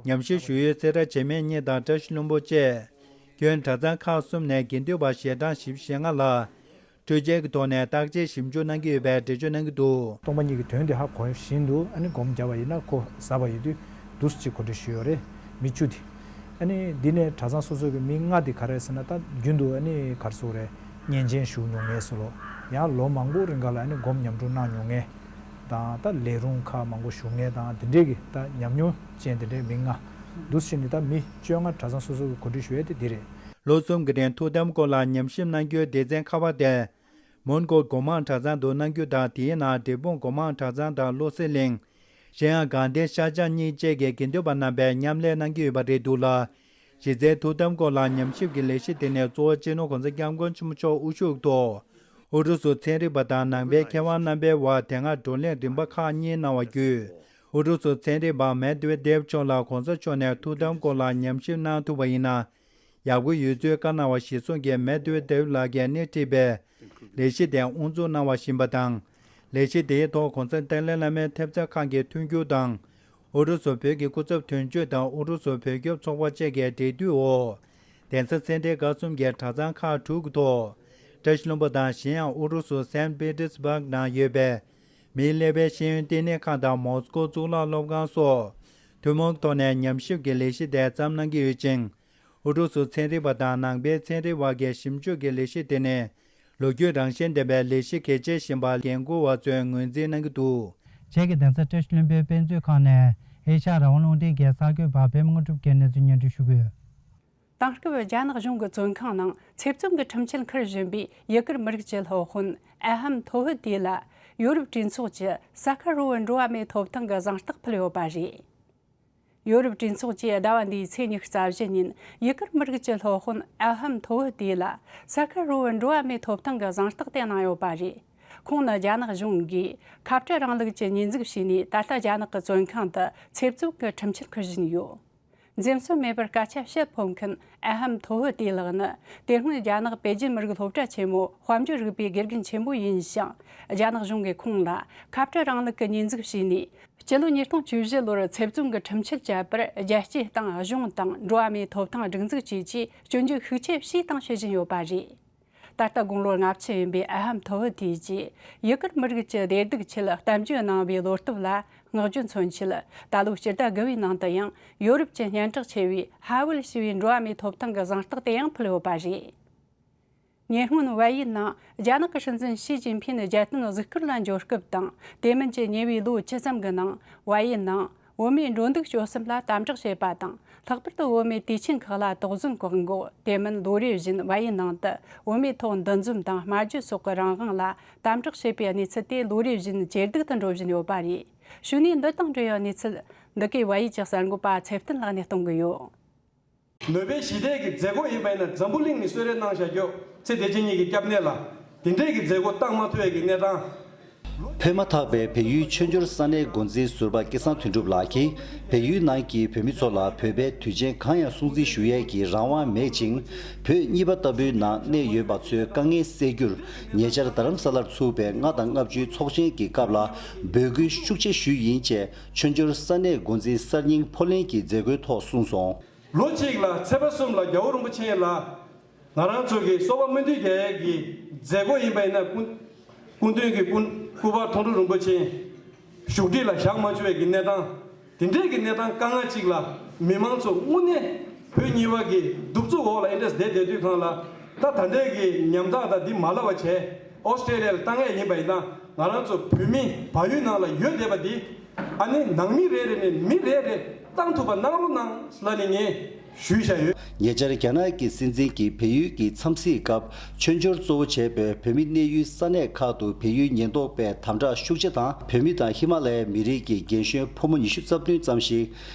ཉམས་ཞིབ་ཞུ་ཡུལ་སེ་ར་བྱེས་སྨད་གཉིས་དང་བཀྲ་ཤིས་ལྷུན་པོ་བཅས་ཁྱོན་གྲྭ་ཚང་ཁག་གསུམ་ནས་དགེ་འདུན་པ་ཞལ་གྲངས་བཞི་བཅུ་ཞེ་ལྔ་ལ་ འཕྲུལ་ཆས་ཀྱི་ཐོག་ནས་བརྟག་དཔྱད་ཞིབ་འཇུག་གནང་གི་ཡོད་པའི་འགྲེལ་བརྗོད་གནང་གི་འདུག། སྟོང་པ་ཉིད་ཀྱི་དོན་དེ་ཧ་གོ་བཞིན་དུ་ཨ་ནི་སྒོམ་བརྒྱབ་པ་ཡིན་ན་ཁོ་ཟ་བ་ཡིན་དུས་འདུག་སེ་གོ་སྒྲིག་ཞུས་ཡོད་རེད། མི་བཅུ་དེ། ཨ་ནི་འདི་ནས་གྲྭ་ཚང་སོ་སོ་གི་མི་ལྔ་དེ་ག་རེ་ཟེར་ན། ད་རྒྱུན་དུ་ཨ་ནི་ག་རེ་ཟེར་དགོས་རེད། གཉེན་ཆེན་བཞུགས་མྱོང་མཁན་ཚོ་ལོ། ཡང་ལོ་མང་པོ་རིང་ག་ལ་ཨ་ནི་སྒོམ་མཉམ་དུ་གནང་མྱོང་མཁན་དང་། ད་ལས་རུང་ཁག་མང་པོ་བཞུགས་མཁན་དང་དེ་འདྲས་ཀྱི་ད་ཉམས་མྱོང་ཅན་དེ་འདྲའི་མི་ལྔ། འདུག་སེ་བྱས་ནས་ད་མི་བཅོ་ལྔ་གྲྭ་ཚང་སོ་སོ་གི་གོ་སྒྲིག་ཞུ་ཡས་དེ་འདི་རེད། ལོ་གསུམ་གྱི་རིང་ཐུགས་དམ་སྐོར་ལ་ཉམས་ཞིབ་གནང་རྒྱུའི་སྡེ་ཚན་ཁག་པ་དེ། མོན་གྷོ་སྒོ་མང་གྲྭ་ཚང་དུ་གནང་རྒྱུ་དང་། དེའི་ནང་འབྲས་སྤུངས་སྒོ་མང་གྲྭ་ཚང་དང་བློ་གསལ་གླིང་། གཞན་ཡང་དགའ་ལྡན་ཤར་བྱང་གཉིས་བཅས་ཀྱི་དགེ་འདུན་པ་རྣམ་པས་མཉམ་ལས་གནང་གི་ཡོད་པ་རེད་འདུག་ལ། གཞི་རྩའི་ཐུགས་དམ་སྐོར་ལ་ཉམས་ཞིབ་ཀྱི་ལས་གཞི་དེ་ནི་གཙོ་བོ་སྤྱི་ནོར་༸གོང་ས་༸སྐྱབས་མགོན་ཆེན་པོ་མཆོག་དབུ་བཞུགས་ཐོག་ཨུ་རུ་སུ་ཚན་རིག་པ་དང་ནང་པའི་མཁས་དབང་རྣམ་པའི་དབར་དེ་སྔ་བགྲོ་གླེང་རིམ་པ་ཁག་གཉིས་གནང་བ་བརྒྱུད། ཨུ་རུ་སུ་ཚན་རིག་པ་མེ་དུ་ཝེ་དེབ་མཆོག་ལ་༸གོང་ས་མཆོག་ནས་ཐུགས་དམ་སྐོར་ལ་ཉམས་ཞིབ་གནང་ཐུབ་པ་ཡིན་ན། ཡག་པོ་ཡོད་ཚུལ་བཀའ་གནང་བ་གཞིར་བཟུང་གིས་མེ་དུ་ཝེ་དེབ་ལགས་ཀྱིས་སྣེ་ཁྲིད་པའི་ལས་གཞི་དེ་དབུ་འཛུགས་གནང་བ་བཞིན་པ་དང་། ལས་གཞི་དེའི་ཐོག་༸གོང་ས་ཏཱ་ལའི་བླ་མའི་ཐེབས་རྩ་ཁང་གི་མཐུན་འགྱུར་དང་། ཨུ་རུ་སུ་བོད་ཀྱི་སྐུ་ཚབ་དོན་གཅོད་དང་ཨུ་རུ་སུ་བོད་སྐྱོབ་ཚོགས་པ་བཅས་ཀྱི་འབྲེལ་མཐུད་འོག་གདན་ས་སེ་འབྲས་དགའ་གསུམ་གྱི་གྲྭ་ཚང་ཁག་དྲུག་གི་ཐོག་བཀྲ་ཤིས་ལྷུན་པོ་དང་། གཞན་ཡང་ཨུ་རུ་སུ་སན་པེ་ཏི་སི་བྷག་ནང་ཡོད་པའི་མིའི་ཀླད་པའི་ཤེས་ཡོན་བསྟི་གནས་ཁང་དང་མོ་སི་ཀོ་གཙུག་ལག་སློབ་ཁང་སོགས་ཐུན་མོང་ཐོག་ནས་ཉམས་ཞིབ་ཀྱི་ལས་གཞི་དེ་བརྩམས་གནང་གི་ཡོད་ཅིང་། ཨུ་རུ་སུ་ཚན་རིག་པ་དང་ནང་པའི་ཚན་རིག་པ་བར་གྱི་ཞིབ་འཇུག་གི་ལས་གཞི་དེ་ནི་ལོ་རྒྱུས་རང་བཞིན་ལྡན་པའི་ལས་གཞི་གལ་ཆེ་ཞིག་ཡིན་པ་འགན་འཁུར་བ་ཚོས་ངོས་འཛིན་གནང་གི་འདུག། བཅས་ཀྱི་གདན་ས་བཀྲ་ཤིས་ལྷུན་པོའི་དཔེ་མཛོད་ཁང་ནས་ཨེ་ཤ་ཡ་རང་དབང་རླུང་འཕྲིན་གྱི་གསར་འགོད་པ་པད་མ་དངོས་གྲུབ་ཀྱིས་གནས་ཚུལ་སྙན་སྒྲོན་ཞུ་གི་ཡོད། དེང་སྐབས་རྒྱ་ནག་གཞུང་གི་བཙོན་ཁང་ནང་ཚེ་བཙོན་གྱི་ཁྲིམས་ཆད་འཁུར་བཞིན་པའི་ཡུ་གུར་མི་རིགས་ཀྱི་སློབ་དཔོན་ཨ་ཧམ་ཐོ་ཧུ་ཏི་ལ་ཡོ་རོབ་གྲོས་ཚོགས་ཀྱི་ས་ཁ་རོ་བོ་འགྲོ་བ་མིའི་ཐོབ་ཐང་གི་གཟེངས་རྟགས་ཕུལ་ཡོད་པ་རེད། ཡོ་རོབ་གྲོས་ཚོགས་ཀྱིས་ཟླ་བ་འདིའི་ཚེས་ཉི་ཤུ་རྩ་བཞི་ཉིན་ཡུ་གུར་མི་རིགས་ཀྱི་སློབ་དཔོན་ཨ་ཧམ་ཐོ་ཧུ་ཏི་ལ་ས་ཁ་རོ་བོ་འགྲོ་བ་མིའི་ཐོབ་ཐང་གི་གཟེངས་རྟགས་དེ་གནང་ཡོད་པ་རེད། ཁོང་ནི་རྒྱ་ནག་གཞུང་གིས་ཁ་བྲལ་རིང་ལུགས་ཀྱི་ཉེས་འཛུགས་བྱས་ནས། ད་ལྟ་རྒྱ་ནག་གི་བཙོན་ཁང་དུ་ཚེ་བཙོན་གྱི་ཁྲིམས་ཆད་འཁུར་བཞིན་ཡོད། འཛེམ་ཟོན་མེད་པར་སྐད་ཆ་བཤད་ཕོད་མཁན་ཨ་ཧམ་ཐོ་ཧུ་ཏི་ལགས་ནི་དེ་སྔོན་རྒྱ་ནག་པེ་ཅིན་མི་རིགས་སློབ་གྲྭ་ཆེན་མོའི་དཔལ་འབྱོར་རིག་པའི་དགེ་རྒན་ཆེན་པོ་ཡིན་ཞིང་། རྒྱ་ནག་གཞུང་གིས་ཁོང་ལ་ཁ་བྲལ་རིང་ལུགས་ཀྱི་ཉེས་འཛུགས་བྱས་ནས། སྤྱི་ལོ་ཉིས་སྟོང་བཅུ་བཞི་ལོར་ཚེ་བཙོན་གྱི་ཁྲིམས་ཆད་བཅད་པར་རྒྱལ་སྤྱིའི་སྟེང་གཞུང་དང་འགྲོ་བ་མིའི་ཐོབ་ཐང་སྒྲིག་འཛུགས་བཅས་ཀྱིས་སྐྱོན་བརྗོད་ཤུགས་ཆེ་བྱས་དང་བྱེད་བཞིན་ཡོད་པ་རེད། ད་ལྟ་དགུང་ལོ་ལྔ་བཅུ་ཡིན་པའི་ཨ་ཧམ་ཐོ་ཧུ་ཏི་གྱིས་ཡུ་གུར་མི་རིགས་ཀྱི་བདེ་སྡུག་ཆེད་གཏམ་བརྗོད་གནང་བའི་བློ་སྟོབས་ལ་བསྔགས་བརྗོད་མཚོན་ཆེད། ད་ལོའི་སྤྱི་ཟླ་དགུ་པའི་ནང་དུ་ཡང་ཡོ་རོབ་ཀྱི་སྙན་གྲགས་ཆེ་བའི་ཧ་ཝུལ་ཞེས་པའི་འགྲོ་བ་མིའི་ཐོབ་ཐང་གི་གཟེངས་རྟགས་དེ་ཡང་ཕུལ་ཡོད་པ་རེད། ཉེ་སྔོན་ཝེ་ཡིན་ནང་རྒྱ་ནག་གི་སྲིད་འཛིན་ཞི་ཅིན་ཕིན་རྒྱལ་དོན་གཟིགས་སྐོར་ལ་འབྱོར་སྐབས་དང་། དེ་མིན་གྱི་ཉེ་བའི་ལོ་བཅུ་ཙམ་གྱི་ནང་ཝེ་ཡིན་ནང་བོད་མིའི་འགྲོ་འདུག་སྤྱོད་གསུམ་ལ་དམ་དྲག་བྱས་པ་དང་། ལྷག་པར་དུ་བོད་མིའི་དུས་ཆེན་ཁག་ལ་དོགས་ཟོན་བཀག་འགོག་དེ་མིན་ལོ་རེ་བཞིན་ཝེ་ཡིན་ནང་དུ་བོད་མིའི་ཐོག་འདུ་འཛོམས་དང་སྨྲ་བརྗོད་སོགས་ཀྱི་རང་དབང་ལ་དམ་དྲག་བྱས་པའི་གནས་ཚུལ་དེ་ལོ་རེ་བཞིན་ཇེ་སྡུག་ཏུ་འགྲོ་བཞིན་ཡོད་པ་རེད། ཞུ་ནས་འདི་དང་འབྲེལ་བའི་གནས་ཚུལ་འདི་གའི་ཝེ་ཡིན་གྱི་གསར་འགོད་པ་ཚེ་བརྟན་ལགས་ནས་གཏོང་གི་ཡོད། ནོ་བེལ་ཞི་བདེ་གི་མཛད་སྒོ་ཡིན་པ་ཡིན་ན་འཛམ་བུ་གླིང་ནས་གསོལ་རས་གནང་བཞག་རྒྱུ་ཚེ་བདེ་ཆེན་གཉིས་ཀྱི་སྐྱབས་གནས་ལ་དེ་འདྲས་ཀྱི་མཛད་སྒོ་བཏང་མ་ཐུབ་ཡས་ཀྱི་གནས་སྟངས། འཕོས་མ་ཐག་པའི་བལ་ཡུལ་མཆོད་འཇོར་ས་གནས་འགོ་འཛིན་ཟུར་པ་སྐལ་བཟང་དོན་གྲུབ་ལགས་ཀྱིས་བལ་ཡུལ་ནང་གི་བོད་མི་ཚོ་ལ་བོད་པའི་དུས་ཆེན་གང་ཡང་སྲུང་བརྩི་ཞུ་ཡས་ཀྱི་རང་དབང་མེད་ཅིང་། བོད་གཉིས་པ་ལྟ་བུའི་ནང་གནས་ཡོད་པ་ཚོའི་དཀའ་ངལ་སེལ་རྒྱུར་ཉེ་ཆར་རྡ་རམ་ས་ལར་ཚུགས་པའི་ལྔ་དང་ལྔ་བཅུའི་ཚོགས་ཆེན་གྱི་སྐབས་ལ་འབོད་སྐུལ་ཤུགས་ཆེ་ཞུས་ཡིན་ཅེས། མཆོད་འཇོར་ས་གནས་འགོ་འཛིན་གསར་རྙིང་ཕོ་ལན་གྱིས་མཛད་སྒོའི་ཐོག་གསུངས་སོང་། ལོ་གཅིག་ལ་ཚེས་པ་གསུམ་ལ་རྒྱལ་བ་རིན་པོ་ཆེ་ལ་ང་རང་ཚོ་གི་སོག་པོ་སྨོན་འདུན་རྒྱག་ཡས་ཀྱི་མཛད་སྒོ་ཡིན་པ་ཡིན་ན། སྐུ་སྐུ་མདུན་གྱི་སྐུ་སྐུ་པར་མཐོང་གྲོལ་རིན་པོ་ཆེ་བཞུགས་ཁྲི་ལ་བཞུགས་མ་བཅུག་པའི་གི་གནས་སྟངས། དེ་འདྲའི་གི་གནས་སྟངས་དཀའ་ངལ་ཅིག་ལ་མི་མང་ཚོ་དངོས་གནས་བོད་གཉིས་པ་གི་གདུག་རྩུབ་འོག་ལ་ཨེ་འདྲས་བསྡད་བསྡད་དུས་སྒང་ལ། ད་ད་ལྟའི་གི་ཉམ་ཐག་དང་འདི་མ་ལབ་པ་བྱས། ཨོ་སི་ཀྲེ་ལི་ཡ་ལ་བཏང་ཡས་ཡིན་པ་ཡིན་ན། ང་རང་ཚོ་བོད་མི་བལ་ཡུལ་ནང་ལ་ཡོད་བསྡད་པ་འདི་ཨ་ནི་ནང་མི་རེ་རེ་ནས་མི་རེ་རེ་བཏང་ཐུབ་པ་གནང་རོགས་གནང་ལབ་ནས་ངས་ཞུས་བཞག་ཡོད། ཉེ་ཆར་རྒྱ་ནག་གི་སྲིད་འཛིན་གྱིས་བལ་ཡུལ་གྱི་འཚམས་གཟིགས་སྐབས་མཆོད་འཇོར་གཙོ་བོ་བྱས་པའི་བོད་མི་གནས་ཡུལ་ས་གནས་ཁག་ཏུ་བལ་ཡུལ་ཉེན་རྟོག་པས་དམ་དྲག་ཤུགས་ཆེ་དང་། བོད་མི་དང་ཧི་མ་ལ་ཡའི་མི་རིགས་ཀྱི་རྒན་གཞོན་ཕོ་མོ་ཉི་ཤུ་རྩ་བདུན་ཙམ་ཞིག་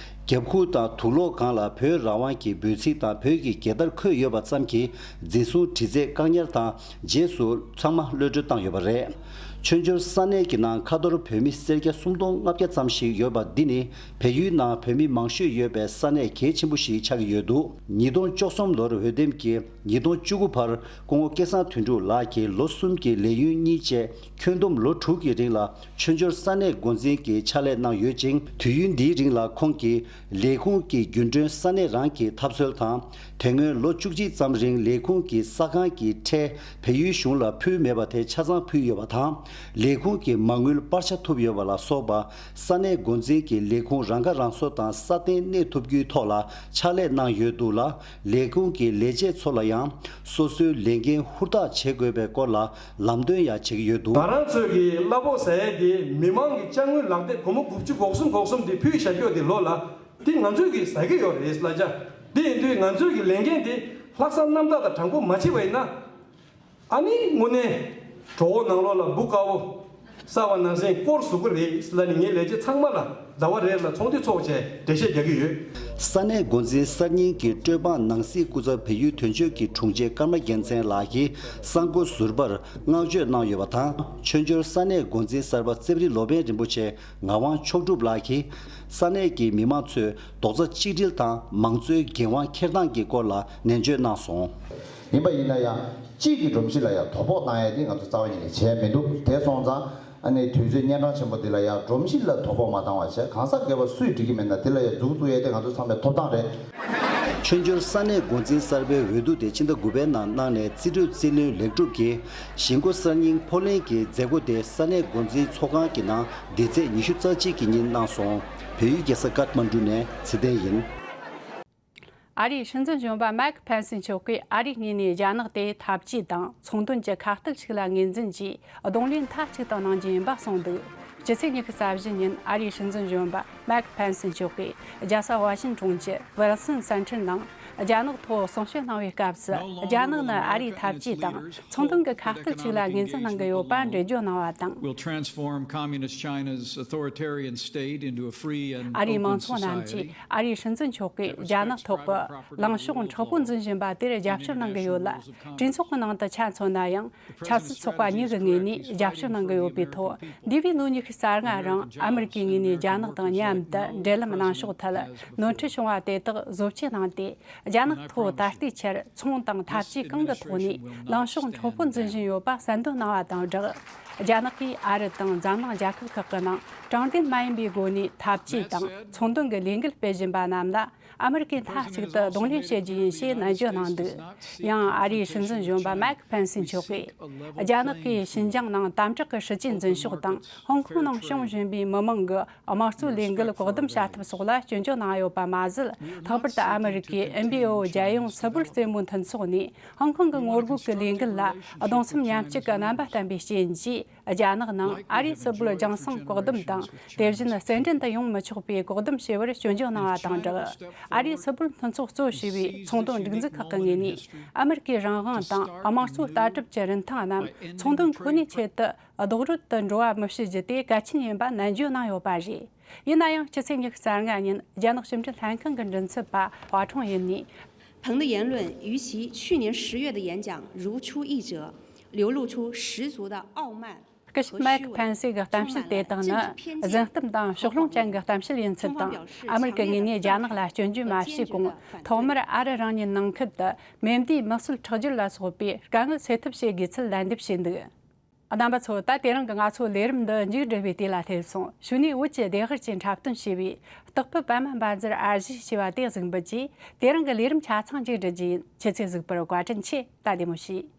རྒྱབ་ཁུག་དང་དུག་ལོག་སྒང་ལ་བོད་རང་དབང་གི་འབོད་ཚིག་དང་བོད་ཀྱི་རྒྱལ་དར་འཁོད་ཡོད་པ་ཙམ་གྱིས་འཛིན་བཟུང་དྲི་རྩད་བཀག་ཉར་དང་། རྗེས་སུ་ཚང་མ་གློད་བཀྲོལ་བཏང་ཡོད་པ་རེད། མཆོད་འཇོར་ས་གནས་ཀྱི་ནང་ཁ་ཐོར་བོད་མི་སེར་སྐྱ་སུམ་སྟོང་ལྔ་བརྒྱ་ཙམ་ཞིག་ཡོད་པ་འདི་ནི་བལ་ཡུལ་ནང་བོད་མི་མང་ཤོས་ཡོད་པའི་ས་གནས་གལ་ཆེན་པོ་ཞིག་ཆགས་ཀྱི་ཡོད་འདུག་ཉིས་སྟོང་བཅུ་གསུམ་ལོར་འོས་འདེམས་ཀྱིས་ཉིས་སྟོང་བཅུ་དགུ་བར་སྐུ་ངོ་སྐལ་བཟང་དོན་གྲུབ་ལགས་ཀྱིས་ལོ་གསུམ་གྱི་ལས་ཡུན་གཉིས་བཅས་ཁྱོན་བསྡོམས་ལོ་དྲུག་གི་རིང་ལ་མཆོད་འཇོར་ས་གནས་འགོ་འཛིན་གྱི་ཕྱག་ལས་གནང་ཡོད་ཅིང་། དུས་ཡུན་འདིའི་རིང་ལ་ཁོང་གིས་ལས་ཁུངས་ཀྱི་རྒྱུན་གྲོན་ས་གནས་རང་གི་ཐབས་འཚོལ་དང་། དེ་སྔོན་ལོ་བཅུ་གཅིག་ཙམ་རིང་ལས་ཁུངས་ཀྱི་ས་ཁང་གི་ཁྲལ་བལ་ཡུལ་གཞུང་ལ་ཕུལ་མེད་པ་དེ་ཆ་ཚང་ཕུལ་ཡོད་པ་དང་། ལས་ཁུངས་ཀྱི་མ་དངུལ་སྤར་ཆ་ཐུབ་ཡོད་པ་ལ་སོགས་པ། ས་གནས་འགོ་འཛིན་གྱིས་ལས་ཁུངས་རང་ཁ་རང་གསོ་དང་སྲ་བརྟན་གནས་ཐུབ་རྒྱུའི་ཐོག་ལ་ཕྱག་ལས་གནང་ཡོད་འདུག་ལ། ལས་ཁུངས་ཀྱི་ལས་བྱེད་ཚོ་ལ་ཡང་སོ་སོའི་ལས་འགན་ཧུར་ཐག་བྱེད་དགོས་པའི་སྐོར་ལ་ལམ་སྟོན་ཡང་བྱེད་ཀྱི་ཡོད་འདུག་ང་རང་ཚོས་ཀྱི་གླ་ཕོགས་ཟ་ཡས་དེ་མི་མང་གི་ཅ་དངོས་ལག་དེབ་སྒོར་མོ་དགུ་བཅུ་གོ་གསུམ་གོ་གསུམ་དེ་ཕུལ་བཞག་རྒྱུ་དེ་ལོ་ལ་དེ་ང་ཚོས་ཀྱི་ཟ་གི་ཡོད་རེད་གླ་ཆ། དེ་ཡིན་དུས་ང་ཚོས་ཀྱི་ལས་འགན་དེ་ལྷག་བསམ་རྣམ་དག་དང་དྲང་པོ་མ་བྱས་པ་ཡིན་ན། ཨ་ནི་དངོས་གནས་གྲོགས་པོ་ནང་ལོགས་ལ་འབུ་དཀར་པོ་ཟ་བ་ནང་བཞིན་སྐོར་ཟུག་གི་རེད་ལ་ནི་ངས་ལས་བྱེད་ཚང་མ་ལ་ཟླ་བ་རེ་ལ་ཚོགས་འདུ་ཚོགས་བྱས་འགྲེལ་བཤད་རྒྱག་གི་ཡོད། ས་གནས་འགོ་འཛིན་གསར་རྙིང་གི་སྤྲོད་དཔང་ནང་སྲིད་སྐུ་ཚབ་བལ་ཡུལ་དོན་གཅོད་ཀྱི་དྲུང་ཆེ་ཀརྨ་རྒྱལ་མཚན་ལགས་ཀྱིས་གསར་འགོད་ཟུར་པར་བསྔགས་བརྗོད་གནང་ཡོད་པ་དང་། མཆོད་འཇོར་ས་གནས་འགོ་འཛིན་གསར་པ་རྩེ་རི་ལོ་པཎ་རིན་པོ་ཆེ་ངག་དབང་མཆོག་གྲུབ་ལགས་ཀྱིས་ས་གནས་ཀྱི་མི་མང་ཚོས་རྡོག་རྩ་གཅིག་སྒྲིལ་དང་མང་གཙོའི་འགན་དབང་འཁྱེར་སྟངས་ཀྱི་སྐོར་ལ་ནན་བརྗོད་གནང་སོང་། ཡིན་པ་ཡིན་ན་ཡང་། གཅིག་གི་སྒྲོམ་གཞི་ལ་ཡང་དོ་ཕོག་བཏང་ཡ་དེ་ང་ཚོ་རྩ་བ་ཉིད་ནས་བྱས་མི་འདུག་དེ་སོང་ཙང་ཨ་ནི་དུས་ཚོད་གཉན་འཕྲང་ཆེན་པོ་འདི་ལ་ཡང་སྒྲོམ་གཞི་ལ་དོ་ཕོག་མ་བཏང་བ་བྱས། གང་ཟག་སྒེར་པ་སུས་འགྲིག་གི་མེད་ན་དེ་ལ་ཡང་མཛུབ་བཙུགས་ཡ་དེ་ང་ཚོ་ཚང་མའི་ཐོབ་ཐང་རེད། མཆོད་འཇོར་ས་གནས་འགོ་འཛིན་གསར་པའི་འོས་བསྡུ་དེ་ཕྱི་ཟླ་དགུ་པའི་ནང་གནང་ནས་རྩིས་སྤྲོད་རྩིས་ལེན་ལེགས་གྲུབ་ཀྱིས་གཞིས་འགོ་གསར་རྙིང་ཕོ་ལྷན་གྱི་མཛད་སྒོ་དེ་ས་གནས་འགོ་འཛིན་ཚོགས་ཁང་གི་ནང་འདི་ཚེས་ཉི་ཤུ་རྩ་གཅིག་གི་ཉིན་གནང་སོང་། བལ་ཡུལ་རྒྱལ་ས་ཀཏ་མན་ཌུ་ནས་ཚེ་བརྟན་ཡིན། ཨ་རིའི་སྲིད་འཛིན་གཞོན་པ་མེག་ཕེན་སི་མཆོག་གིས་ཨ་རིའི་ངོས་ནས་རྒྱ་ནག་དེ་འཐབ་ཇུས་དང་ཚོང་དོན་གྱི་ཁ་གཏད་ཞིག་ལ་ངོས་འཛིན་གྱིས་གདོང་ལེན་མཐའ་གཅིག་ཏུ་གནང་རྒྱུ་ཡིན་པ་གསུངས་འདུག་སྤྱི་ཚེས་ཉི་ཤུ་རྩ་བཞི་ཉིན་ཨ་རིའི་སྲིད་འཛིན་གཞོན་པ་མེག་ཕེན་སི་མཆོག་གིས་རྒྱལ་ས་ཝ་ཤིན་ཊོན་གྱི་ཝིལ་སོན་སེན་ཊར་ནང་རྒྱ་ནག་ཐོག་གསུང་བཤད་གནང་བའི་སྐབས་སུ། རྒྱ་ནག་ནི་ཨ་རིའི་འཐབ་ཇུས་དང་ཚོང་དོན་གྱི་ཁ་གཏད་ཅིག་ལ་ངོས་འཛིན་གནང་གི་ཡོད་པ་འགྲེལ་བརྗོད་གནང་བ་དང་། Will transform Communist China's authoritarian state into a free and ཨ་རིའི་མང་ཚོགས་རྣམས་ཀྱིས་ཨ་རིའི་སྲིད་འཛིན་མཆོག་གིས་རྒྱ་ནག་ཐོག་གི་ལངས་ཕྱོགས་མཁྲེགས་པོ་འཛིན་བཞིན་པ་དེར་རྒྱབ་སྐྱོར་གནང་གི་ཡོད་ལ། གྲོས་ཚོགས་ཀྱི་ནང་དུ་ཆ་མཚོན་ན་ཡང་ཆབ་སྲིད་ཚོགས་པ་གཉིས་ཀྱི་ངོས་ནས་རྒྱབ་སྐྱོར་གནང་གི་ཡོད་པའི་ཐོག་འདས་པའི་ལོ་ཉི་ཤུ་རྩ་ལྔ་རིང་ཨ་མི་རི་ཀའི་ངོས་ནས་རྒྱ་ནག་དང་མཉམ་དུ་འབྲེལ་ལམ་གནང་ཕྱོགས་ཐད་ནོར་འཁྲུལ་བྱུང་བ་དེ་དག་བཟོ་བཅོས་གནང་སྟེ། རྒྱ་ནག་ཐོག་ད་ལྟའི་ཆར་ཚོང་དང་འཐབ་ཇུས་གང་གི་ཐོག་ནས་ལངས་ཕྱོགས་མཁྲེགས་པོ་འཛིན་བཞིན་ཡོད་པ་གསལ་འདོན་གནང་བ་དང་སྦྲགས། རྒྱ་ནག་གིས་ཨ་རི་དང་འཛམ་གླིང་རྒྱལ་ཁབ་ཁག་གི་ནང་དྲང་བདེན་མ་ཡིན་པའི་སྒོ་ནས་འཐབ་ཇུས་དང་ཚོང་དོན་གྱི་ལས་འགུལ་སྤེལ་བཞིན་པ་རྣམས་ལ་ཨ་མི་རི་ཀས་མཐའ་གཅིག་ཏུ་གདོང་ལེན་བྱེད་རྒྱུ་ཡིན་ཞེས་ནན་བརྗོད་གནང་འདུག་ཡང་ཨ་རིའི་སྲིད་འཛིན་གཞོན་པ་མེག་ཕེན་སི་མཆོག་གིས། རྒྱ་ནག་གིས་ཞིན་ཅང་ནང་དམ་དྲག་གི་སྲིད་ཇུས་འཛིན་ཕྱོགས་དང་། ཧོང་ཀོང་ནང་བྱུང་བཞིན་པའི་མི་མང་གི་དམངས་གཙོའི་ལས་འགུལ་བཀག་སྡོམ་བྱ་ཐབས་སོགས་ལ་སྐྱོན་བརྗོད་གནང་ཡོད་པ་མ་ཟད། ལྷག་པར་དུ་ཨ་མི་རི་ཀའི་ཨེན་བྷི་ཨོ་རྒྱལ་ཡོངས་སིལ་བུར་རྩེད་མོའི་མཐུན་ཚོགས་ནས་ཧོང་ཀོང་གི་ངོ་རྒོལ་གྱི་ལས་འགུལ་ལ་གདུང་སེམས་མཉམ་སྐྱེད་ཀྱི་རྣམ་པ་བསྟན་པའི་རྐྱེན་གྱིས། རྒྱ་ནག་ནང་ཨ་རིའི་སིལ་བུར་རྒྱང་སྲིང་བཀག་སྡོམ་དང་། དེ་བཞིན་རྩེད་འགྲན་དུ་ཡོང་མི་ཆོག་པའི་བཀག་སྡོམ་བྱས་པར་སྐྱོན་བརྗོད་གནང་བ་དང་སྦྲགས། ཨ་རིའི་སིལ་བུར་མཐུན་ཚོགས་གཙོ་བྱས་པའི་ཚོང་དོན་སྒྲིག་འཛུགས་ཁག་གི་ངོས་ནས། ཨ་མི་རི་ཀའི་རང་དབང་དང་དམངས་གཙོའི་ལྟ་གྲུབ་ཀྱི་རིན་ཐང་རྣམས་ཚོང་དོན་ཁོ་ནའི་ཆེད་དུ། རྡོག་རོལ་དུ་འགྲོ་བ་མི་བྱེད་རྒྱུ་དེ་གལ་ཆེན་ཡིན་པ་ནན་བརྗོད་གནང་ཡོད་པ་རེད། ཡིན་ན་ཡང་སྤྱི་ཚེས་ཉི་ཤུ་རྩ་ལྔ་ཉིན་རྒྱ་ནག་ཕྱི་འབྲེལ་ལྷན་ཁང་གི་མགྲིན་ཚབ་པ་ཧྭ་ཁྲུང་ཡིན་ནས། 彭的言论与其去年十月的演讲如出一辙，流露出十足的傲慢。 སྐུ་ཞབས་མེག་ཕན་སི་གི་གཏམ་བཤད་དེ་དག་ནི་གཟན་གཏམ་དང་ཕྱོགས་ལྷུང་ཅན་གྱི་གཏམ་བཤད་ཡིན་ཚུལ་དང་། ཨ་མི་རི་ཀའི་ངོས་ནས་རྒྱ་ནག་ལ་སྐྱོན་བརྗོད་མ་བྱས་གོང་ཐོག་མར་ཨ་རི་རང་ཉིད་ནང་ཁུལ་དུ་མེ་མདའི་མི་གསོད་ཁྲག་སྦྱོར་ལ་སོགས་པའི་དཀའ་ངལ་སེལ་ཐབས་བྱེད་དགོས་ཚུལ་ལན་འདེབས་བྱས་འདུག་རྣམ་པ་ཚོ། ད་དེ་རིང་གི་ང་ཚོའི་ལས་རིམ་འདི་མཇུག་སྒྲིལ་བའི་དུས་ལ་སླེབས་སོང་། གཞུག་ནས་བོད་ཀྱི་བདེ་སྲུང་གི་འཁྲབ་སྟོན་བྱས་པའི་སྟག་ཕུ་པད་མ་འབའ་འཛར་ཨར་ཞེ་ཞེས་པ་དེ་གཟིགས་འབུལ་གྱིས་དེ་རིང་གི་ལས་རིམ་ཆ་ཚང་མཇུག་སྒྲིལ་རྒྱུ་ཡིན། ཁྱེད་ཚོས་གཟིགས་པར་བཀའ་དྲིན་ཆེ། ད་བདེ་མོ་བྱོས།